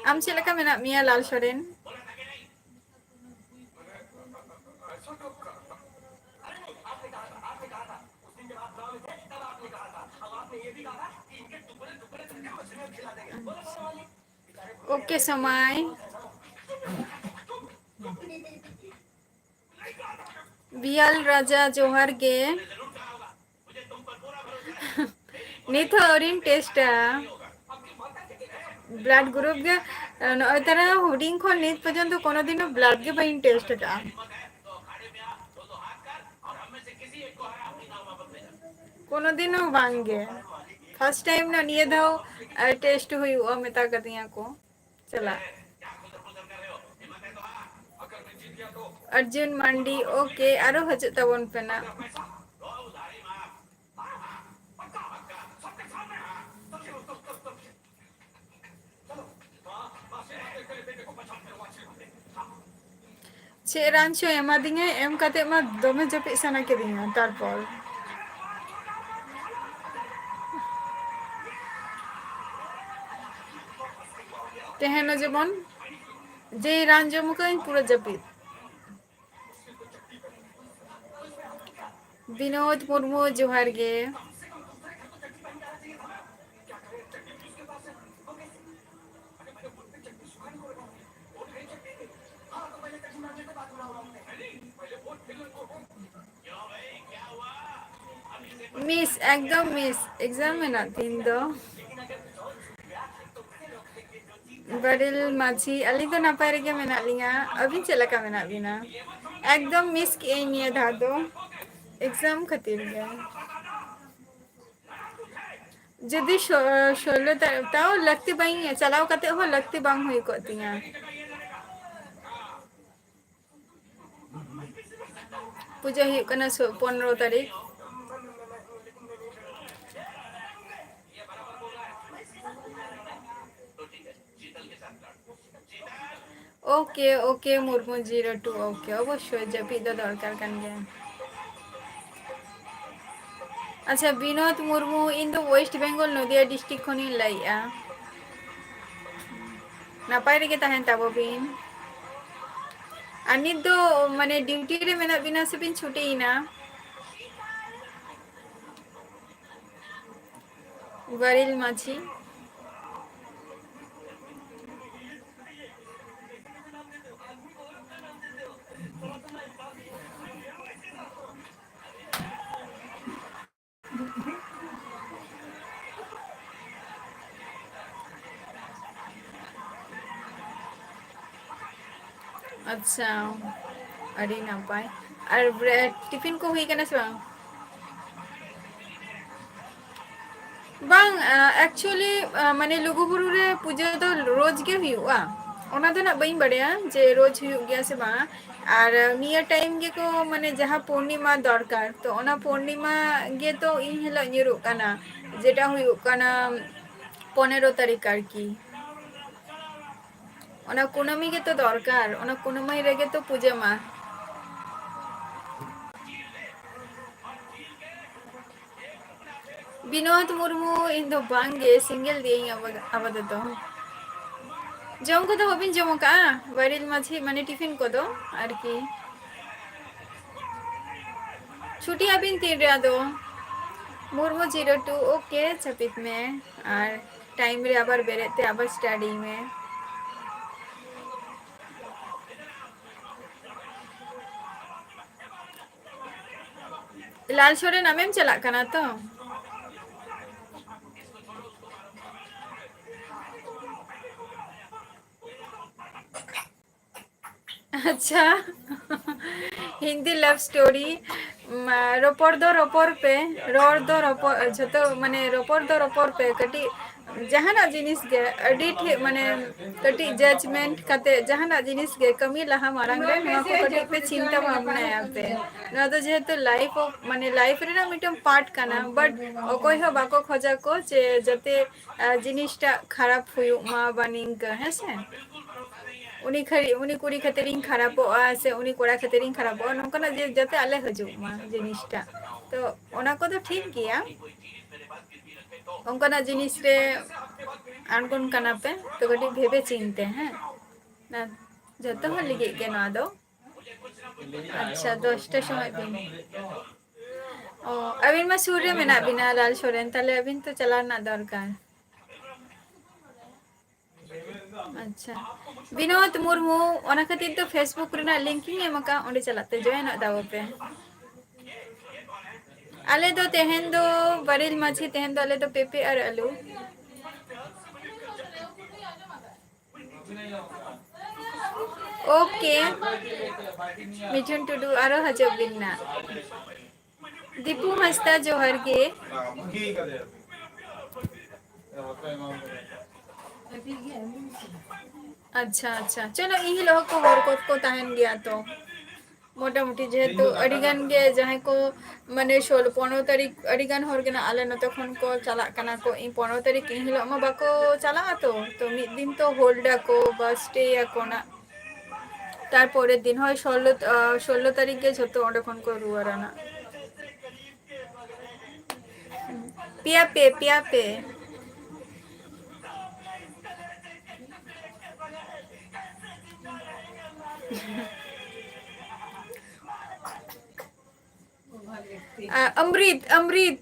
ᱟᱢ ᱪᱮᱫ ᱞᱮᱠᱟ ᱢᱮᱱᱟᱜ ᱢᱮᱭᱟ, ᱞᱟᱞ ᱥᱚᱨᱮᱱ? ᱢᱟᱱᱮ, ᱟᱭᱥᱟ ᱠᱟᱵ ᱠᱟᱦᱟ ᱛᱷᱟ, ᱟᱭᱥᱟ ᱠᱟᱵ ᱠᱟᱦᱟ ᱛᱷᱟ᱾ ᱳᱠᱮ ᱥᱚᱢᱟᱭ᱾ ᱵᱤᱭᱟᱞ ᱨᱟᱡᱟ, ᱡᱚᱦᱟᱨ ᱜᱮ᱾ ᱱᱤᱛ ᱦᱚᱸ ᱟᱹᱣᱨᱤᱧ ᱴᱮᱥᱴᱟ᱾ ᱵᱞᱟᱰ ᱜᱨᱩᱯ ᱜᱮ, ᱱᱚᱜᱼᱚᱭ ᱛᱟᱨᱟ ᱦᱩᱰᱤᱧ ᱠᱷᱚᱱ ᱱᱤᱛ ᱯᱚᱨᱡᱚᱱᱛᱚ ᱠᱳᱱᱳ ᱫᱤᱱ ᱦᱚᱸ ᱵᱞᱟᱰ ᱜᱮ ᱵᱟᱹᱧ ᱴᱮᱥᱴ ᱟᱠᱟᱫᱼᱟ᱾ ᱠᱳᱱᱳ ᱫᱤᱱ ᱦᱚᱸ ᱵᱟᱝ ᱜᱮ᱾ ᱯᱷᱟᱥᱴ ᱴᱟᱭᱤᱢ ᱱᱚᱜ ᱱᱤᱭᱟᱹ ᱫᱷᱟᱣ, ᱟᱨ ᱴᱮᱥᱴ ᱦᱩᱭᱩᱜᱼᱟ ᱢᱮᱛᱟ ᱠᱟᱫᱤᱧᱟ ᱠᱚ᱾ ᱪᱟᱞᱟᱜ᱾ ᱚᱨᱡᱩᱱ ᱢᱟᱱᱰᱤ, ᱳᱠᱮ, ᱟᱨᱚ ᱦᱤᱡᱩᱜ ᱛᱟᱵᱚᱱ ᱯᱮ ᱱᱟᱜ᱾ ᱪᱮᱫ ᱨᱟᱱ ᱪᱚ ᱮᱢᱟᱫᱤᱧᱟᱭ, ᱮᱢ ᱠᱟᱛᱮ ᱢᱟ ᱫᱚᱢᱮ ᱡᱟᱹᱯᱤᱫ ᱥᱟᱱᱟ ᱠᱤᱫᱤᱧᱟ᱾ ᱛᱟᱨᱯᱚᱨ ᱛᱮᱦᱮᱧ ᱦᱚᱸ ᱡᱮᱢᱚᱱ ᱡᱮᱭ ᱨᱟᱱ ᱡᱚᱢ ᱠᱟᱹᱧ, ᱯᱩᱨᱟᱹ ᱡᱟᱹᱯᱤᱫ᱾ ᱵᱤᱱᱳᱫ ᱢᱩᱨᱢᱩ, ᱡᱚᱦᱟᱨ ᱜᱮ᱾ ᱢᱤᱥ, ᱮᱠᱫᱚᱢ ᱢᱤᱥ, ᱮᱠᱡᱟᱢ ᱢᱮᱱᱟᱜ ᱛᱤᱧ ᱫᱚ᱾ ᱵᱟᱨᱤᱞ ᱢᱟᱹᱡᱷᱤ, ᱟᱹᱞᱤᱧ ᱫᱚ ᱱᱟᱯᱟᱭ ᱨᱮᱜᱮ ᱢᱮᱱᱟᱜ ᱞᱤᱧᱟ᱾ ᱟᱹᱵᱤᱱ ᱪᱮᱫ ᱞᱮᱠᱟ ᱢᱮᱱᱟᱜ ᱵᱤᱱᱟ? ᱮᱠᱫᱚᱢ ᱢᱤᱥ ᱠᱮᱜ ᱟᱹᱧ ᱱᱤᱭᱟᱹ ᱫᱷᱟᱣ ᱫᱚ, ᱮᱠᱡᱟᱢ ᱠᱷᱟᱹᱛᱤᱨ ᱜᱮ᱾ ᱡᱩᱫᱤ ᱥᱳ-, ᱥᱳᱞᱞᱳ ᱛᱟ-, ᱛᱟᱣ ᱞᱟᱹᱠᱛᱤ ᱵᱟᱝ, ᱪᱟᱞᱟᱣ ᱠᱟᱛᱮ ᱦᱚᱸ ᱞᱟᱹᱠᱛᱤ ᱵᱟᱝ ᱦᱩᱭ ᱠᱚᱜ ᱛᱤᱧᱟ᱾ ᱯᱩᱡᱟᱹ ᱦᱩᱭᱩᱜ ᱠᱟᱱᱟ ᱥᱳ-, ᱯᱚᱱᱨᱚ ᱛᱟᱹᱨᱤᱠᱷ᱾ Okay, okay, Murmu zero two, okay, ᱚᱵᱚᱥᱥᱳᱭ ᱡᱟᱹᱯᱤᱫ ᱫᱚ ᱫᱚᱨᱠᱟᱨ ᱠᱟᱱ ᱜᱮᱭᱟ᱾ ᱟᱪᱪᱷᱟ, ᱵᱤᱱᱳᱫ ᱢᱩᱨᱢᱩ, ᱤᱧ ᱫᱚ ᱳᱭᱮᱥᱴ ᱵᱮᱝᱜᱚᱞ ᱱᱚᱫᱤᱭᱟ ᱰᱤᱥᱴᱨᱤᱠᱴ ᱠᱷᱚᱱᱤᱧ ᱞᱟᱹᱭᱮᱜᱼᱟ᱾ ᱱᱟᱯᱟᱭ ᱨᱮᱜᱮ ᱛᱟᱦᱮᱱ ᱛᱟᱵᱚ ᱵᱤᱱ᱾ ᱟᱨ ᱱᱤᱛ ᱫᱚ ᱢᱟᱱᱮ ᱰᱤᱭᱩᱴᱤ ᱨᱮ ᱢᱮᱱᱟᱜ ᱵᱤᱱᱟ ᱥᱮ ᱵᱤᱱ ᱪᱷᱩᱴᱤᱭᱮᱱᱟ? ᱵᱟᱨᱤᱞ ᱢᱟᱹᱡᱷᱤ᱾ ᱟᱪᱪᱷᱟ, ᱟᱹᱰᱤ ᱱᱟᱯᱟᱭ᱾ ᱟᱨ ᱵᱨᱮ-, ᱴᱤᱯᱷᱤᱱ ᱠᱚ ᱦᱩᱭ ᱠᱟᱱᱟ ᱥᱮ ᱵᱟᱝ? ᱵᱟᱝ, ᱟ, actually, ᱟ, ᱢᱟᱱᱮ ᱞᱩᱜᱩᱵᱩᱨᱩ ᱨᱮ ᱯᱩᱡᱟᱹ ᱫᱚ ᱨᱳᱡᱽ ᱜᱮ ᱦᱩᱭᱩᱜᱼᱟ, ᱚᱱᱟ ᱫᱚ ᱱᱟᱜ ᱵᱟᱹᱧ ᱵᱟᱲᱟᱭᱟ ᱡᱮ ᱨᱳᱡᱽ ᱦᱩᱭᱩᱜ ᱜᱮᱭᱟ ᱥᱮ ᱵᱟᱝ᱾ ᱟᱨ ᱱᱤᱭᱟᱹ time ᱜᱮᱠᱚ ᱢᱟᱱᱮ ᱡᱟᱦᱟᱸ ᱯᱩᱨᱱᱤᱢᱟ ᱫᱚᱨᱠᱟᱨ, ᱛᱚ ᱚᱱᱟ ᱯᱩᱨᱱᱤᱢᱟ ᱜᱮᱛᱚ ᱤᱱ ᱦᱤᱞᱳᱜ ᱧᱩᱨᱩᱜ ᱠᱟᱱᱟ, ᱡᱮᱴᱟ ᱦᱩᱭᱩᱜ ᱠᱟᱱᱟ ᱯᱚᱱᱮᱨᱚ ᱛᱟᱹᱨᱤᱠᱷ ᱟᱨᱠᱤ᱾ ᱚᱱᱟ ᱠᱩᱱᱟᱹᱢᱤ ᱜᱮᱛᱚ ᱫᱚᱨᱠᱟᱨ, ᱚᱱᱟ ᱠᱩᱱᱟᱹᱢᱤ ᱨᱮᱜᱮ ᱛᱚ ᱯᱩᱡᱟᱹ ᱢᱟ᱾ ᱵᱤᱱᱳᱫ ᱢᱩᱨᱢᱩ, ᱤᱧ ᱫᱚ ᱵᱟᱝ ᱜᱮ, single ᱜᱮᱭᱟᱹᱧ ᱟᱯᱟ-, ᱟᱯᱟᱛᱚᱛᱚ᱾ ᱡᱚᱢ ᱠᱚᱫᱚ ᱵᱟᱹᱵᱤᱱ ᱡᱚᱢ ᱟᱠᱟᱜᱼᱟ? ᱵᱟᱨᱤᱞ ᱢᱟᱹᱡᱷᱤ, ᱢᱟᱱᱮ ᱴᱤᱯᱷᱤᱱ ᱠᱚᱫᱚ ᱟᱨᱠᱤ᱾ ᱪᱷᱩᱴᱤ ᱟᱹᱵᱤᱱ ᱛᱤᱱ ᱨᱮ ᱟᱫᱚ? ᱢᱩᱨᱢᱩ zero two, okay, ᱪᱷᱟᱹᱯᱤᱛ ᱢᱮ᱾ ᱟᱨ time ᱨᱮ ᱟᱵᱟᱨ ᱵᱮᱨᱮᱫ ᱛᱮ ᱟᱵᱟᱨ study ᱢᱮ᱾ ᱞᱟᱞ ᱥᱚᱨᱮᱱ, ᱟᱢᱮᱢ ᱪᱟᱞᱟᱜ ᱠᱟᱱᱟ ᱛᱚ? ᱟᱪᱪᱷᱟ᱾ Hindi love story᱾ ᱢᱟ, ᱨᱚᱯᱚᱲ ᱫᱚ ᱨᱚᱯᱚᱲ ᱯᱮ, ᱨᱚᱲ ᱫᱚ ᱨᱚᱯᱚᱲ, ᱡᱷᱚᱛᱚ, ᱢᱟᱱᱮ, ᱨᱚᱯᱚᱲ ᱫᱚ ᱨᱚᱯᱚᱲ ᱯᱮ᱾ ᱠᱟᱹᱴᱤᱡ ᱡᱟᱦᱟᱱᱟᱜ ᱡᱤᱱᱤᱥ ᱜᱮ ᱟᱹᱰᱤ ᱴᱷᱮᱡ, ᱢᱟᱱᱮ, ᱠᱟᱹᱴᱤᱡ judgement ᱠᱟᱛᱮ ᱡᱟᱦᱟᱱᱟᱜ ᱡᱤᱱᱤᱥ ᱜᱮ ᱠᱟᱹᱢᱤ ᱞᱟᱦᱟ ᱢᱟᱲᱟᱝ ᱨᱮ ᱱᱚᱣᱟ ᱠᱚ ᱠᱟᱹᱴᱤᱡ ᱯᱮ ᱪᱤᱱᱛᱟᱹ ᱵᱷᱟᱵᱽᱱᱟᱭᱟ ᱯᱮ᱾ ᱱᱚᱣᱟ ᱫᱚ ᱡᱮᱦᱮᱛᱩ life of, ᱢᱟᱱᱮ, life ᱨᱮᱱᱟᱜ ᱢᱤᱫᱴᱟᱝ part ᱠᱟᱱᱟ, but ᱚᱠᱚᱭ ᱦᱚᱸ ᱵᱟᱠᱚ ᱠᱷᱚᱡᱟ ᱠᱚ ᱡᱮ ᱡᱟᱛᱮ, ᱟ, ᱡᱤᱱᱤᱥᱴᱟᱜ ᱠᱷᱟᱨᱟᱯ ᱦᱩᱭᱩᱜ ᱢᱟ ᱵᱟ ᱱᱤᱝᱠᱟᱹ, ᱦᱮᱸ ᱥᱮ? ᱩᱱᱤ ᱠᱷᱟᱹᱞᱤ, ᱩᱱᱤ ᱠᱩᱲᱤ ᱠᱷᱟᱹᱛᱤᱨ ᱤᱧ ᱠᱷᱟᱨᱟᱯᱚᱜᱼᱟ ᱥᱮ ᱩᱱᱤ ᱠᱚᱲᱟ ᱠᱷᱟᱹᱛᱤᱨ ᱤᱧ ᱠᱷᱟᱨᱟᱯᱚᱜᱼᱟ, ᱱᱚᱝᱠᱟᱱᱟᱜ ᱡᱮ ᱡᱟᱛᱮ ᱟᱞᱮ ᱦᱤᱡᱩᱜ ᱢᱟ ᱡᱤᱱᱤᱥᱴᱟᱜ᱾ ᱛᱚ ᱚᱱᱟ ᱠᱚᱫᱚ ᱴᱷᱤᱠ ᱜᱮᱭᱟ, ᱚᱱᱠᱟᱱᱟᱜ ᱡᱤᱱᱤᱥ ᱨᱮ ᱟᱬᱜᱚᱱ ᱠᱟᱱᱟ ᱯᱮ, ᱛᱚ ᱠᱟᱹᱴᱤᱡ ᱵᱷᱮᱵᱮ ᱪᱤᱱᱛᱮ, ᱦᱮᱸ, ᱚᱱᱟ ᱡᱚᱛᱚ ᱦᱚᱲ ᱞᱟᱹᱜᱤᱫ ᱜᱮ ᱱᱚᱣᱟ ᱫᱚ᱾ ᱟᱪᱪᱷᱟ, ᱫᱚᱥᱴᱟ ᱥᱚᱢᱚᱭ ᱵᱤᱱ᱾ ᱚ, ᱟᱹᱵᱤᱱ ᱢᱟ ᱥᱩᱨ ᱨᱮ ᱢᱮᱱᱟᱜ ᱵᱤᱱᱟ ᱞᱟᱞ ᱥᱚᱨᱮᱱ, ᱛᱟᱦᱞᱮ ᱟᱹᱵᱤᱱ ᱛᱚ ᱪᱟᱞᱟᱣ ᱨᱮᱱᱟᱜ ᱫᱚᱨᱠᱟᱨ᱾ ᱟᱪᱪᱷᱟ, ᱵᱤᱱᱳᱫ ᱢᱩᱨᱢᱩ, ᱚᱱᱟ ᱠᱷᱟᱹᱛᱤᱨ ᱛᱚ Facebook ᱨᱮᱱᱟᱜ link ᱤᱧ ᱮᱢ ᱟᱠᱟᱫ, ᱚᱸᱰᱮ ᱪᱟᱞᱟᱜ ᱛᱮ join ᱚᱜ ᱛᱟᱵᱚ ᱯᱮ᱾ ᱟᱞᱮ ᱫᱚ ᱛᱮᱦᱮᱧ ᱫᱚ ᱵᱟᱨᱮᱞ ᱢᱟᱹᱡᱷᱤ, ᱛᱮᱦᱮᱧ ᱫᱚ ᱟᱞᱮ ᱫᱚ ᱯᱮᱸᱯᱮ ᱟᱨ ᱟᱹᱞᱩ᱾ ᱳᱠᱮ, ᱢᱤᱴᱷᱩᱱ ᱴᱩᱰᱩ ᱟᱨᱚ ᱦᱤᱡᱩᱜ ᱵᱤᱱ ᱱᱟ᱾ ᱫᱤᱯᱩ ᱦᱟᱸᱥᱫᱟ, ᱡᱚᱦᱟᱨ ᱜᱮ᱾ ᱟᱪᱪᱷᱟ, ᱟᱪᱪᱷᱟ, ᱪᱚᱞᱚ, ᱤᱧ ᱦᱤᱞᱳᱜ ᱦᱚᱸᱠᱚ ᱦᱚᱲ ᱠᱚ ᱛᱟᱦᱮᱱ ᱜᱮᱭᱟ ᱛᱚ᱾ ᱢᱚᱴᱟᱢᱩᱴᱤ ᱡᱮᱦᱮᱛᱩ ᱟᱹᱰᱤ ᱜᱟᱱ ᱜᱮ ᱡᱟᱦᱟᱸᱭ ᱠᱚ ᱢᱟᱱᱮ ᱥᱳᱞ-, ᱯᱚᱱᱨᱚ ᱛᱟᱹᱨᱤᱠᱷ ᱟᱹᱰᱤ ᱜᱟᱱ ᱦᱚᱲ ᱜᱮ ᱱᱟᱜ ᱟᱞᱮ ᱱᱚᱛᱮ ᱠᱷᱚᱱ ᱠᱚ ᱪᱟᱞᱟᱜ ᱠᱟᱱᱟ ᱠᱚ᱾ ᱤᱧ ᱯᱚᱱᱨᱚ ᱛᱟᱹᱨᱤᱠᱷ ᱤᱧ ᱦᱤᱞᱳᱜ ᱢᱟ ᱵᱟᱠᱚ ᱪᱟᱞᱟᱜᱼᱟ ᱛᱚ, ᱛᱚ ᱢᱤᱫ ᱫᱤᱱ ᱛᱚ ᱦᱳᱞᱰ ᱟᱠᱚ ᱵᱟ ᱥᱴᱮ ᱟᱠᱚ ᱱᱟᱜ᱾ ᱛᱟᱨᱯᱚᱨᱮᱨ ᱫᱤᱱ ᱦᱚᱭ ᱥᱳᱞᱞᱳ, ᱟᱸ, ᱥᱳᱞᱞᱳ ᱛᱟᱹᱨᱤᱠᱷ ᱜᱮ ᱡᱷᱚᱛᱚ ᱚᱸᱰᱮ ᱠᱷᱚᱱ ᱠᱚ ᱨᱩᱣᱟᱹᱲᱟ ᱱᱟᱜ᱾ ᱯᱮᱭᱟ ᱯᱮ, ᱯᱮᱭᱟ ᱯᱮ᱾ ᱟᱸ, ᱚᱢᱨᱤᱛ, ᱚᱢᱨᱤᱛ᱾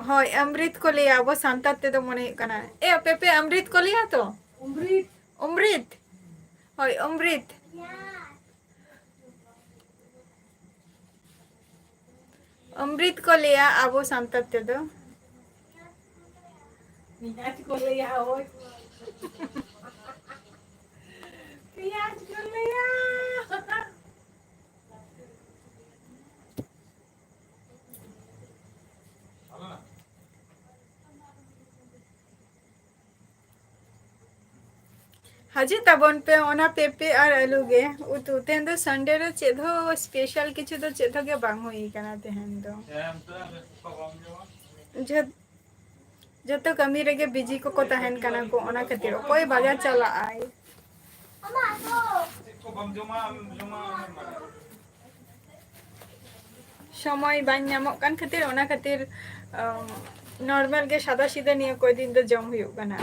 ᱦᱳᱭ, ᱚᱢᱨᱤᱛ ᱠᱚ ᱞᱟᱹᱭᱟ ᱟᱵᱚ ᱥᱟᱱᱛᱟᱲ ᱛᱮᱫᱚ, ᱢᱚᱱᱮ ᱦᱩᱭᱩᱜ ᱠᱟᱱᱟ᱾ ᱮ, ᱟᱯᱮ ᱯᱮ ᱚᱢᱨᱤᱛ ᱠᱚ ᱞᱟᱹᱭᱟ ᱛᱚ? ᱚᱢᱨᱤᱛ᱾ ᱚᱢᱨᱤᱛ? ᱦᱳᱭ, ᱚᱢᱨᱤᱛ᱾ ᱚᱢᱨᱤᱛ ᱠᱚ ᱞᱟᱹᱭᱟ ᱟᱵᱚ ᱥᱟᱱᱛᱟᱲ ᱛᱮᱫᱚ᱾ ᱯᱮᱸᱭᱟᱡᱽ ᱠᱚ ᱞᱟᱹᱭᱟ, ᱦᱳᱭ᱾ ᱯᱮᱸᱭᱟᱡᱽ ᱠᱚ ᱞᱟᱹᱭᱟ᱾ ᱦᱤᱡᱩᱜ ᱛᱟᱵᱚᱱ ᱯᱮ, ᱚᱱᱟ ᱯᱮᱯᱮ ᱟᱨ ᱟᱹᱞᱩ ᱜᱮ ᱩᱛᱩ᱾ ᱛᱮᱦᱮᱧ ᱫᱚ ᱥᱟᱱᱰᱮ ᱨᱮ ᱪᱮᱫ ᱦᱚᱸ ᱥᱯᱮᱥᱟᱞ ᱠᱤᱪᱷᱩ ᱫᱚ ᱪᱮᱫ ᱦᱚᱸ ᱜᱮ ᱵᱟᱝ ᱦᱩᱭ ᱠᱟᱱᱟ ᱛᱮᱦᱮᱧ ᱫᱚ᱾ ᱡᱷᱚᱛ-, ᱡᱷᱚᱛᱚ ᱠᱟᱹᱢᱤ ᱨᱮᱜᱮ ᱵᱤᱡᱤ ᱠᱚᱠᱚ ᱛᱟᱦᱮᱱ ᱠᱟᱱᱟ ᱠᱚ, ᱚᱱᱟ ᱠᱷᱟᱹᱛᱤᱨ ᱚᱠᱚᱭ ᱵᱟᱡᱟᱨ ᱪᱟᱞᱟᱜ ᱟᱭ? ᱥᱚᱢᱚᱭ ᱵᱟᱝ ᱧᱟᱢᱚᱜ ᱠᱟᱱ ᱠᱷᱟᱹᱛᱤᱨ, ᱚᱱᱟ ᱠᱷᱟᱹᱛᱤᱨ, ᱟᱢ, ᱱᱚᱨᱢᱟᱞ ᱜᱮ ᱥᱟᱫᱟ ᱥᱤᱫᱟᱹ ᱱᱤᱭᱟᱹ ᱠᱚᱭ ᱫᱤᱱ ᱫᱚ ᱡᱚᱢ ᱦᱩᱭᱩᱜ ᱠᱟᱱᱟ᱾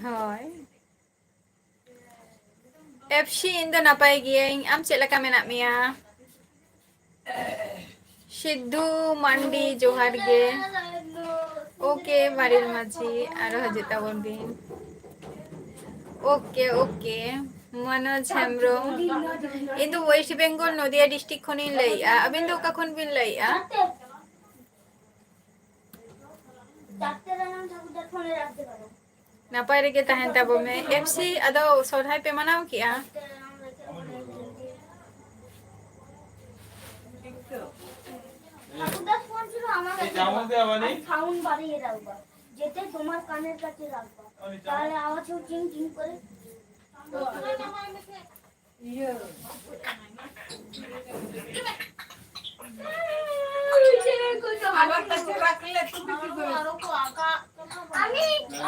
ᱦᱳᱭ᱾ ᱮᱯᱥᱤ, ᱤᱧ ᱫᱚ ᱱᱟᱯᱟᱭ ᱜᱤᱭᱟᱹᱧ, ᱟᱢ ᱪᱮᱫ ᱞᱮᱠᱟ ᱢᱮᱱᱟᱜ ᱢᱮᱭᱟ? ᱥᱤᱫᱷᱩ ᱢᱟᱱᱰᱤ, ᱡᱚᱦᱟᱨ ᱜᱮ᱾ ᱳᱠᱮ, ᱢᱟᱨᱮᱱ ᱢᱟᱹᱡᱷᱤ, ᱟᱨᱚ ᱦᱤᱡᱩᱜ ᱛᱟᱵᱚᱱ ᱵᱤᱱ᱾ Okay, okay, Manoj Hembrom. ᱤᱧ ᱫᱚ ᱳᱭᱮᱥᱴ ᱵᱮᱝᱜᱚᱞ, ᱱᱚᱫᱤᱭᱟ ᱰᱤᱥᱴᱨᱤᱠᱴ ᱠᱷᱚᱱᱤᱧ ᱞᱟᱹᱭᱮᱫᱼᱟ᱾ ᱟᱹᱵᱤᱱ ᱫᱚ ᱚᱠᱟ ᱠᱷᱚᱱ ᱵᱤᱱ ᱞᱟᱹᱭᱮᱫᱼᱟ? ᱱᱟᱯᱟᱭ ᱨᱮᱜᱮ ᱛᱟᱦᱮᱱ ᱛᱟᱵᱚ ᱢᱮ᱾ ᱮᱯᱷ ᱥᱤ, ᱟᱫᱚ ᱥᱚᱨᱦᱟᱭ ᱯᱮ ᱢᱟᱱᱟᱣ ᱠᱮᱜᱼᱟ? ঠাকুরদার ফোন ছিল আমার কাছে। এই চামচ দিয়ে আবার নেই? আর সাউন্ড বাড়িয়ে রাখবা, যেতে তোমার কানের কাছে রাখবা, তাহলে আওয়াজ হয় চিং চিং করে। আমার কাছে রাখলে তুমি কি করবে? আমি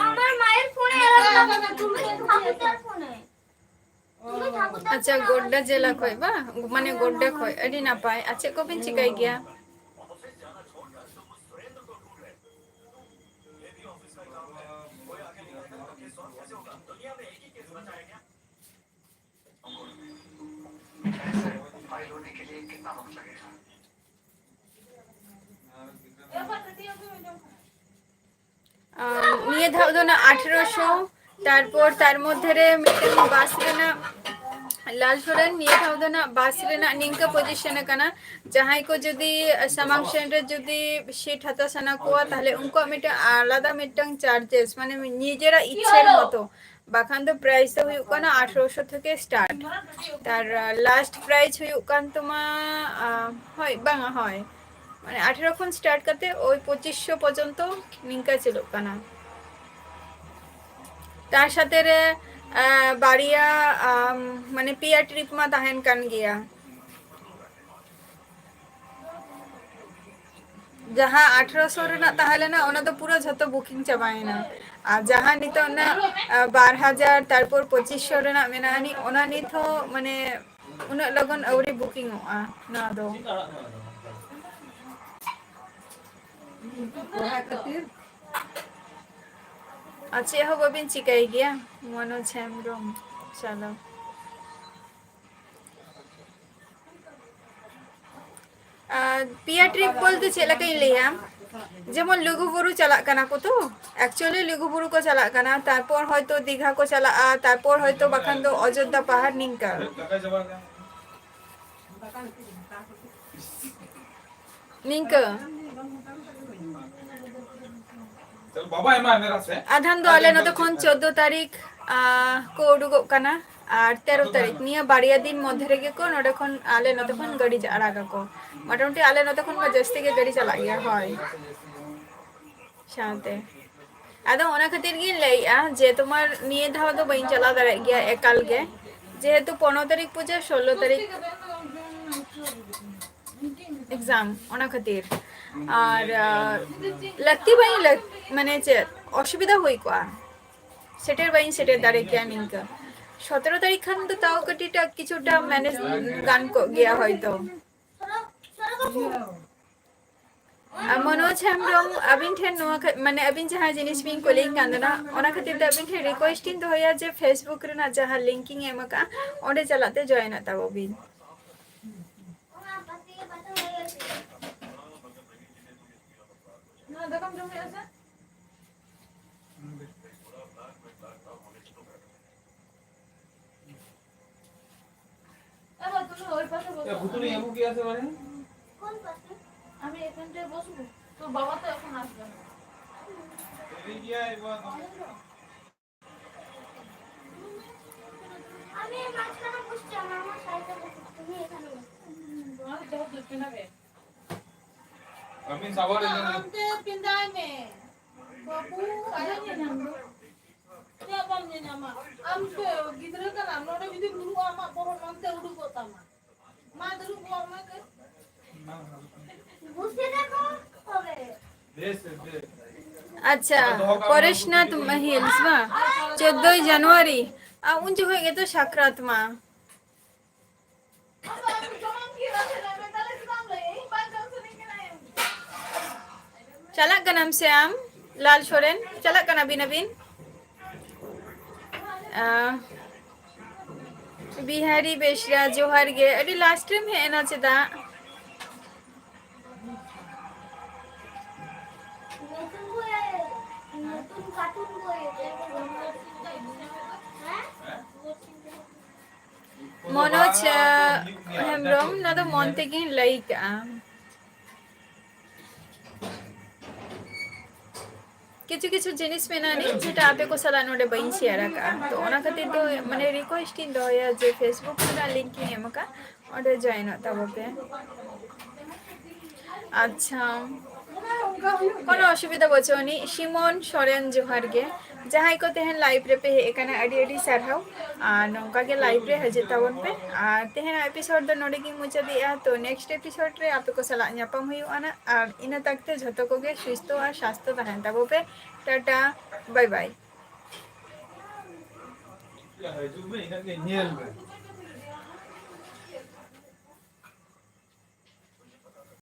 আমার মায়ের ফোনে অ্যালাউ করবো না, তুমি ঠাকুরদার ফোনে। ᱟᱪᱪᱷᱟ, ᱜᱳᱰᱰᱟ ᱡᱮᱞᱟ ᱠᱷᱚᱡ ᱵᱟ? ᱢᱟᱱᱮ ᱜᱳᱰᱰᱟ ᱠᱷᱚᱡ᱾ ᱟᱹᱰᱤ ᱱᱟᱯᱟᱭ᱾ ᱟᱨ ᱪᱮᱫ ᱠᱚᱵᱤᱱ ᱪᱤᱠᱟᱹᱭ ᱜᱮᱭᱟ? ᱟᱨ ᱱᱤᱭᱟᱹ ᱫᱷᱟᱣ ᱫᱚ ᱱᱟᱜ ᱟᱴᱷᱨᱚᱥᱚ, ᱛᱟᱨᱯᱚᱨ ᱛᱟᱨ ᱢᱚᱫᱽᱫᱷᱮ ᱨᱮ ᱢᱤᱫᱴᱮᱱ ᱵᱟᱥ ᱨᱮᱱᱟᱜ, ᱞᱟᱞ ᱥᱚᱨᱮᱱ, ᱱᱤᱭᱟᱹ ᱫᱷᱟᱣ ᱫᱚ ᱱᱟᱜ ᱵᱟᱥ ᱨᱮᱱᱟᱜ ᱱᱤᱝᱠᱟᱹ ᱯᱚᱡᱤᱥᱚᱱ ᱟᱠᱟᱱᱟ, ᱡᱟᱦᱟᱸᱭ ᱠᱚ ᱡᱩᱫᱤ ᱥᱟᱢᱟᱝ ᱥᱮᱱ ᱨᱮ ᱡᱩᱫᱤ ᱥᱤᱴ ᱦᱟᱛᱟᱣ ᱥᱟᱱᱟ ᱠᱚᱣᱟ, ᱛᱟᱦᱞᱮ ᱩᱱᱠᱩᱣᱟᱜ ᱢᱤᱫᱴᱟᱝ ᱟᱞᱟᱫᱟ ᱢᱤᱫᱴᱟᱝ ᱪᱟᱨᱡᱮᱥ, ᱢᱟᱱᱮ ᱱᱤᱡᱮᱨᱟᱜ ᱤᱪᱪᱷᱟᱹᱨ ᱢᱚᱛᱚ᱾ ᱵᱟᱠᱷᱟᱱ ᱫᱚ ᱯᱨᱟᱭᱤᱥ ᱫᱚ ᱦᱩᱭᱩᱜ ᱠᱟᱱᱟ ᱟᱴᱷᱨᱚᱥᱚ ᱛᱷᱮᱠᱮ ᱥᱴᱟᱨᱴ᱾ ᱛᱟᱨ ᱞᱟᱥᱴ ᱯᱨᱟᱭᱤᱥ ᱦᱩᱭᱩᱜ ᱠᱟᱱ ᱛᱟᱢᱟ, ᱟᱢ, ᱦᱳᱭ, ᱵᱟᱝᱟ, ᱦᱳᱭ, ᱢᱟᱱᱮ ᱟᱴᱷᱨᱚ ᱠᱷᱚᱱ ᱥᱴᱟᱨᱴ ᱠᱟᱛᱮ ᱳᱭ ᱯᱚᱸᱪᱤᱥᱥᱚ ᱯᱚᱨᱡᱚᱱᱛᱚ ᱱᱤᱝᱠᱟ ᱪᱟᱹᱞᱩᱜ ᱠᱟᱱᱟ᱾ ᱛᱟᱨ ᱥᱟᱛᱮ ᱨᱮ, ᱟᱸ, ᱵᱟᱨᱭᱟ, ᱟᱢ, ᱢᱟᱱᱮ ᱯᱮᱭᱟ ᱴᱨᱤᱯ ᱢᱟ ᱛᱟᱦᱮᱱ ᱠᱟᱱ ᱜᱮᱭᱟ᱾ ᱡᱟᱦᱟᱸ ᱟᱴᱷᱨᱚᱥᱚ ᱨᱮᱱᱟᱜ ᱛᱟᱦᱮᱸ ᱞᱮᱱᱟ, ᱚᱱᱟ ᱫᱚ ᱯᱩᱨᱟᱹ ᱡᱷᱚᱛᱚ ᱵᱩᱠᱤᱝ ᱪᱟᱵᱟᱭᱮᱱᱟ᱾ ᱟᱨ ᱡᱟᱦᱟᱸ ᱱᱤᱛᱚᱜ ᱚᱱᱟ, ᱟᱸ, ᱵᱟᱨ ᱦᱟᱡᱟᱨ, ᱛᱟᱨᱯᱚᱨ ᱯᱚᱸᱪᱤᱥᱥᱚ ᱨᱮᱱᱟᱜ ᱢᱮᱱᱟᱜᱼᱟ, ᱱᱤ-, ᱚᱱᱟ ᱱᱤᱛ ᱦᱚᱸ, ᱢᱟᱱᱮ, ᱩᱱᱟᱹᱜ ᱞᱚᱜᱚᱱ ᱟᱹᱣᱨᱤ ᱵᱩᱠᱤᱝᱚᱜᱼᱟ ᱱᱚᱣᱟ ᱫᱚ᱾ ᱟᱨ ᱪᱮᱫ ᱦᱚᱸ ᱵᱟᱹᱵᱤᱱ ᱪᱤᱠᱟᱹᱭ ᱜᱮᱭᱟ, ᱢᱚᱱᱳᱡᱽ ᱦᱮᱢᱵᱨᱚᱢ ᱪᱟᱞᱟᱣ? ᱟᱨ ᱯᱮᱭᱟ ᱴᱨᱤᱯ ᱵᱚᱞᱛᱮ ᱪᱮᱫ ᱞᱮᱠᱟᱧ ᱞᱟᱹᱭᱟ, ᱡᱮᱢᱚᱱ ᱞᱩᱜᱩᱵᱩᱨᱩ ᱪᱟᱞᱟᱜ ᱠᱟᱱᱟ ᱠᱚ ᱛᱚ, actually ᱞᱩᱜᱩᱵᱩᱨᱩ ᱠᱚ ᱪᱟᱞᱟᱜ ᱠᱟᱱᱟ, ᱛᱟᱨᱯᱚᱨ ᱦᱚᱭᱛᱳ ᱫᱤᱜᱷᱟ ᱠᱚ ᱪᱟᱞᱟᱜᱼᱟ, ᱛᱟᱨᱯᱚᱨ ᱦᱚᱭᱛᱳ ᱵᱟᱠᱷᱟᱱ ᱫᱚ ᱚᱡᱳᱫᱽᱫᱷᱟ ᱯᱟᱦᱟᱲ, ᱱᱤᱝᱠᱟ᱾ ᱱᱤᱝᱠᱟᱹ᱾ ᱟᱫᱷᱟᱱ ᱫᱚ ᱟᱞᱮ ᱱᱚᱛᱮ ᱠᱷᱚᱱ ᱪᱳᱫᱽᱫᱳ ᱛᱟᱹᱨᱤᱠᱷ, ᱟ, ᱠᱚ ᱩᱰᱩᱠᱚᱜ ᱠᱟᱱᱟ᱾ ᱟᱨ ᱛᱮᱨᱚ ᱛᱟᱹᱨᱤᱠᱷ, ᱱᱤᱭᱟᱹ ᱵᱟᱨᱭᱟ ᱫᱤᱱ ᱢᱚᱫᱽᱫᱷᱮ ᱨᱮᱜᱮ ᱠᱚ ᱱᱚᱰᱮ ᱠᱷᱚᱱ, ᱟᱞᱮ ᱱᱚᱛᱮ ᱠᱷᱚᱱ ᱜᱟᱹᱰᱤ ᱟᱲᱟᱜᱟᱠᱚ᱾ ᱢᱚᱴᱟᱢᱩᱴᱤ ᱟᱞᱮ ᱱᱚᱛᱮ ᱠᱷᱚᱱ ᱢᱟ ᱡᱟᱹᱥᱛᱤ ᱜᱮ ᱜᱟᱹᱰᱤ ᱪᱟᱞᱟᱜ ᱜᱮᱭᱟ, ᱦᱳᱭ᱾ ᱥᱟᱶᱛᱮ ᱟᱫᱚ ᱚᱱᱟ ᱠᱷᱟᱹᱛᱤᱨ ᱜᱤᱧ ᱞᱟᱹᱭᱮᱜᱼᱟ ᱡᱮ ᱛᱳᱢᱟᱨ ᱱᱤᱭᱟᱹ ᱫᱷᱟᱣ ᱫᱚ ᱵᱟᱹᱧ ᱪᱟᱞᱟᱣ ᱫᱟᱲᱮᱭᱟᱜ ᱜᱮᱭᱟ ᱮᱠᱟᱞ ᱜᱮ, ᱡᱮᱦᱮᱛᱩ ᱯᱚᱱᱨᱚ ᱛᱟᱹᱨᱤᱠᱷ ᱯᱩᱡᱟᱹ, ᱥᱳᱞᱞᱳ ᱛᱟᱹᱨᱤᱠᱷ exam, ᱚᱱᱟ ᱠᱷᱟᱹᱛᱤᱨ᱾ ᱟᱨ, ᱟᱨ ᱞᱟᱹᱠᱛᱤ ᱵᱟᱹᱧ ᱞᱟᱹᱠ-, ᱢᱟᱱᱮ ᱪᱮᱫ, ᱚᱥᱩᱵᱤᱫᱷᱟ ᱦᱩᱭ ᱠᱚᱜᱼᱟ, ᱥᱮᱴᱮᱨ ᱵᱟᱹᱧ ᱥᱮᱴᱮᱨ ᱫᱟᱲᱮ ᱠᱮᱭᱟ ᱱᱤᱝᱠᱟᱹ᱾ ᱥᱚᱛᱨᱚ ᱛᱟᱹᱨᱤᱠᱷ ᱠᱷᱟᱱ ᱫᱚ ᱛᱟᱣ ᱠᱟᱹᱴᱤᱡᱴᱟ ᱠᱤᱪᱷᱩᱴᱟ manage ᱜᱟᱱ ᱠᱚᱜ ᱜᱮᱭᱟ ᱦᱚᱭᱛᱚ᱾ ᱟᱨ ᱢᱚᱱᱳᱡᱽ ᱦᱮᱢᱵᱨᱚᱢ, ᱟᱹᱵᱤᱱ ᱴᱷᱮᱱ ᱱᱚᱣᱟ ᱠᱷᱟ-, ᱢᱟᱱᱮ ᱟᱹᱵᱤᱱ ᱡᱟᱦᱟᱸ ᱡᱤᱱᱤᱥ ᱵᱤᱱ ᱠᱩᱞᱤᱧ ᱠᱟᱱ ᱛᱟᱦᱮᱱᱟ, ᱚᱱᱟ ᱠᱷᱟᱹᱛᱤᱨ ᱛᱮ ᱟᱹᱵᱤᱱ ᱴᱷᱮᱱ request ᱤᱧ ᱫᱚᱦᱚᱭᱟ ᱡᱮ Facebook ᱨᱮᱱᱟᱜ ᱡᱟᱦᱟᱸ link ᱤᱧ ᱮᱢ ᱟᱠᱟᱫᱼᱟ, ᱚᱸᱰᱮ ᱪᱟᱞᱟᱜ ᱛᱮ join ᱚᱜ ᱛᱟᱵᱚ ᱵᱤᱱ᱾ ᱱᱚᱣᱟ ᱫᱟᱠᱟᱢ ᱡᱚᱢᱮᱜᱼᱟ ᱥᱮ? এ, ভুতুড়ি এমু কি আছে মানে? কোন পাশে? আমি এখানটায় বসবো। তোর বাবা তো এখন আসবে না। এই যে, এবার আমি এই মাঝখানে বসছি, আমার, আমার সাইডে বসো, তুমি এখানে বসো। আমি সাবার এখানে। ᱟᱢᱛᱮ ᱯᱮᱸᱫᱟᱭ ᱢᱮ᱾ ᱵᱟᱹᱵᱩ, ᱟᱭᱳ ᱧᱮᱞ ᱧᱟᱢ ᱫᱚ᱾ ᱪᱮᱫᱟᱜ ᱵᱟᱢ ᱧᱮᱞ ᱧᱟᱢᱟ? ᱟᱢ ᱥᱮ ᱜᱤᱫᱽᱨᱟᱹ ᱠᱟᱱᱟᱢ, ᱱᱚᱰᱮ ᱡᱩᱫᱤ ᱧᱩᱨᱩᱜᱼᱟ, ᱟᱢᱟᱜ ᱵᱚᱦᱚᱜ ᱱᱚᱱᱛᱮ ᱩᱰᱩᱠᱚᱜ ᱛᱟᱢᱟ᱾ ᱢᱟ, ᱫᱩᱲᱩᱵ ᱠᱚᱜ ᱢᱮ ᱥᱮ᱾ ᱟᱪᱪᱷᱟ, ᱯᱚᱨᱮᱥᱱᱟᱛᱷ ᱦᱤᱞᱥ ᱵᱟᱝ? ᱪᱳᱫᱽᱫᱳᱭ ᱡᱟᱱᱩᱣᱟᱨᱤ᱾ ᱟᱨ ᱩᱱ ᱡᱚᱠᱷᱚᱡ ᱜᱮᱛᱚ ᱥᱟᱠᱨᱟᱛ ᱢᱟ᱾ ᱪᱟᱞᱟᱜ ᱠᱟᱱᱟᱢ ᱥᱮ ᱟᱢ, ᱞᱟᱞ ᱥᱚᱨᱮᱱ? ᱪᱟᱞᱟᱜ ᱠᱟᱱᱟ ᱵᱤᱱ ᱟᱹᱵᱤᱱ? ᱟᱸ, ᱵᱤᱦᱟᱨᱤ ᱵᱮᱥᱨᱟ, ᱡᱚᱦᱟᱨ ᱜᱮ᱾ ᱟᱹᱰᱤ last ᱨᱮᱢ ᱦᱮᱡ ᱮᱱᱟ ᱪᱮᱫᱟᱜ? ᱟᱪᱪᱷᱟ ᱦᱮᱢᱵᱨᱚᱢ, ᱱᱚᱣᱟ ᱫᱚ ᱢᱚᱱ ᱛᱮᱜᱮᱧ ᱞᱟᱹᱭ ᱠᱟᱜᱼᱟ᱾ ᱠᱤᱪᱷᱩ ᱠᱤᱪᱷᱩ ᱡᱤᱱᱤᱥ ᱢᱮᱱᱟᱜᱼᱟ ᱱᱤ, ᱡᱮᱴᱟ ᱟᱯᱮ ᱠᱚ ᱥᱟᱞᱟᱜ ᱱᱚᱰᱮ ᱵᱟᱹᱧ share ᱟᱠᱟᱫᱼᱟ᱾ ᱛᱚ ᱚᱱᱟ ᱠᱷᱟᱹᱛᱤᱨ ᱫᱚ ᱢᱟᱱᱮ request ᱤᱧ ᱫᱚᱦᱚᱭᱟ ᱡᱮ Facebook ᱨᱮᱱᱟᱜ link ᱤᱧ ᱮᱢ ᱟᱠᱟᱫ, ᱚᱸᱰᱮ joinᱚᱜ ᱛᱟᱵᱚ ᱯᱮ᱾ ᱟᱪᱪᱷᱟ, ᱠᱳᱱᱳ ᱚᱥᱩᱵᱤᱫᱷᱟ ᱵᱟᱹᱪᱩᱜ ᱟᱹᱱᱤᱡ᱾ ᱥᱤᱢᱚᱱ ᱥᱚᱨᱮᱱ, ᱡᱚᱦᱟᱨ ᱜᱮ᱾ ᱡᱟᱦᱟᱸᱭ ᱠᱚ ᱛᱮᱦᱮᱧ live ᱨᱮᱯᱮ ᱦᱮᱡ ᱟᱠᱟᱱᱟ, ᱟᱹᱰᱤ ᱟᱹᱰᱤ ᱥᱟᱨᱦᱟᱣ᱾ ᱟᱨ ᱱᱚᱝᱠᱟ ᱜᱮ live ᱨᱮ ᱦᱤᱡᱩᱜ ᱛᱟᱵᱚᱱ ᱯᱮ᱾ ᱟᱨ ᱛᱮᱦᱮᱧᱟᱜ episode ᱫᱚ ᱱᱚᱰᱮ ᱜᱤᱧ ᱢᱩᱪᱟᱹᱫᱮᱜᱼᱟ᱾ ᱛᱚ next episode ᱨᱮ ᱟᱯᱮ ᱠᱚ ᱥᱟᱞᱟᱜ ᱧᱟᱯᱟᱢ ᱦᱩᱭᱩᱜᱼᱟ ᱱᱟᱜ᱾ ᱟᱨ ᱤᱱᱟᱹ ᱛᱟᱠᱛᱮ ᱡᱷᱚᱛᱚ ᱠᱚᱜᱮ ᱥᱩᱥᱛᱷᱚ ᱟᱨ ᱥᱟᱥᱛᱷᱚ ᱛᱟᱦᱮᱱ ᱛᱟᱵᱚ ᱯᱮ᱾ Tata, bye bye᱾ ᱦᱤᱡᱩᱜ ᱢᱮ, ᱤᱱᱟᱹᱜ ᱜᱮ ᱧᱮᱞ ᱢᱮ᱾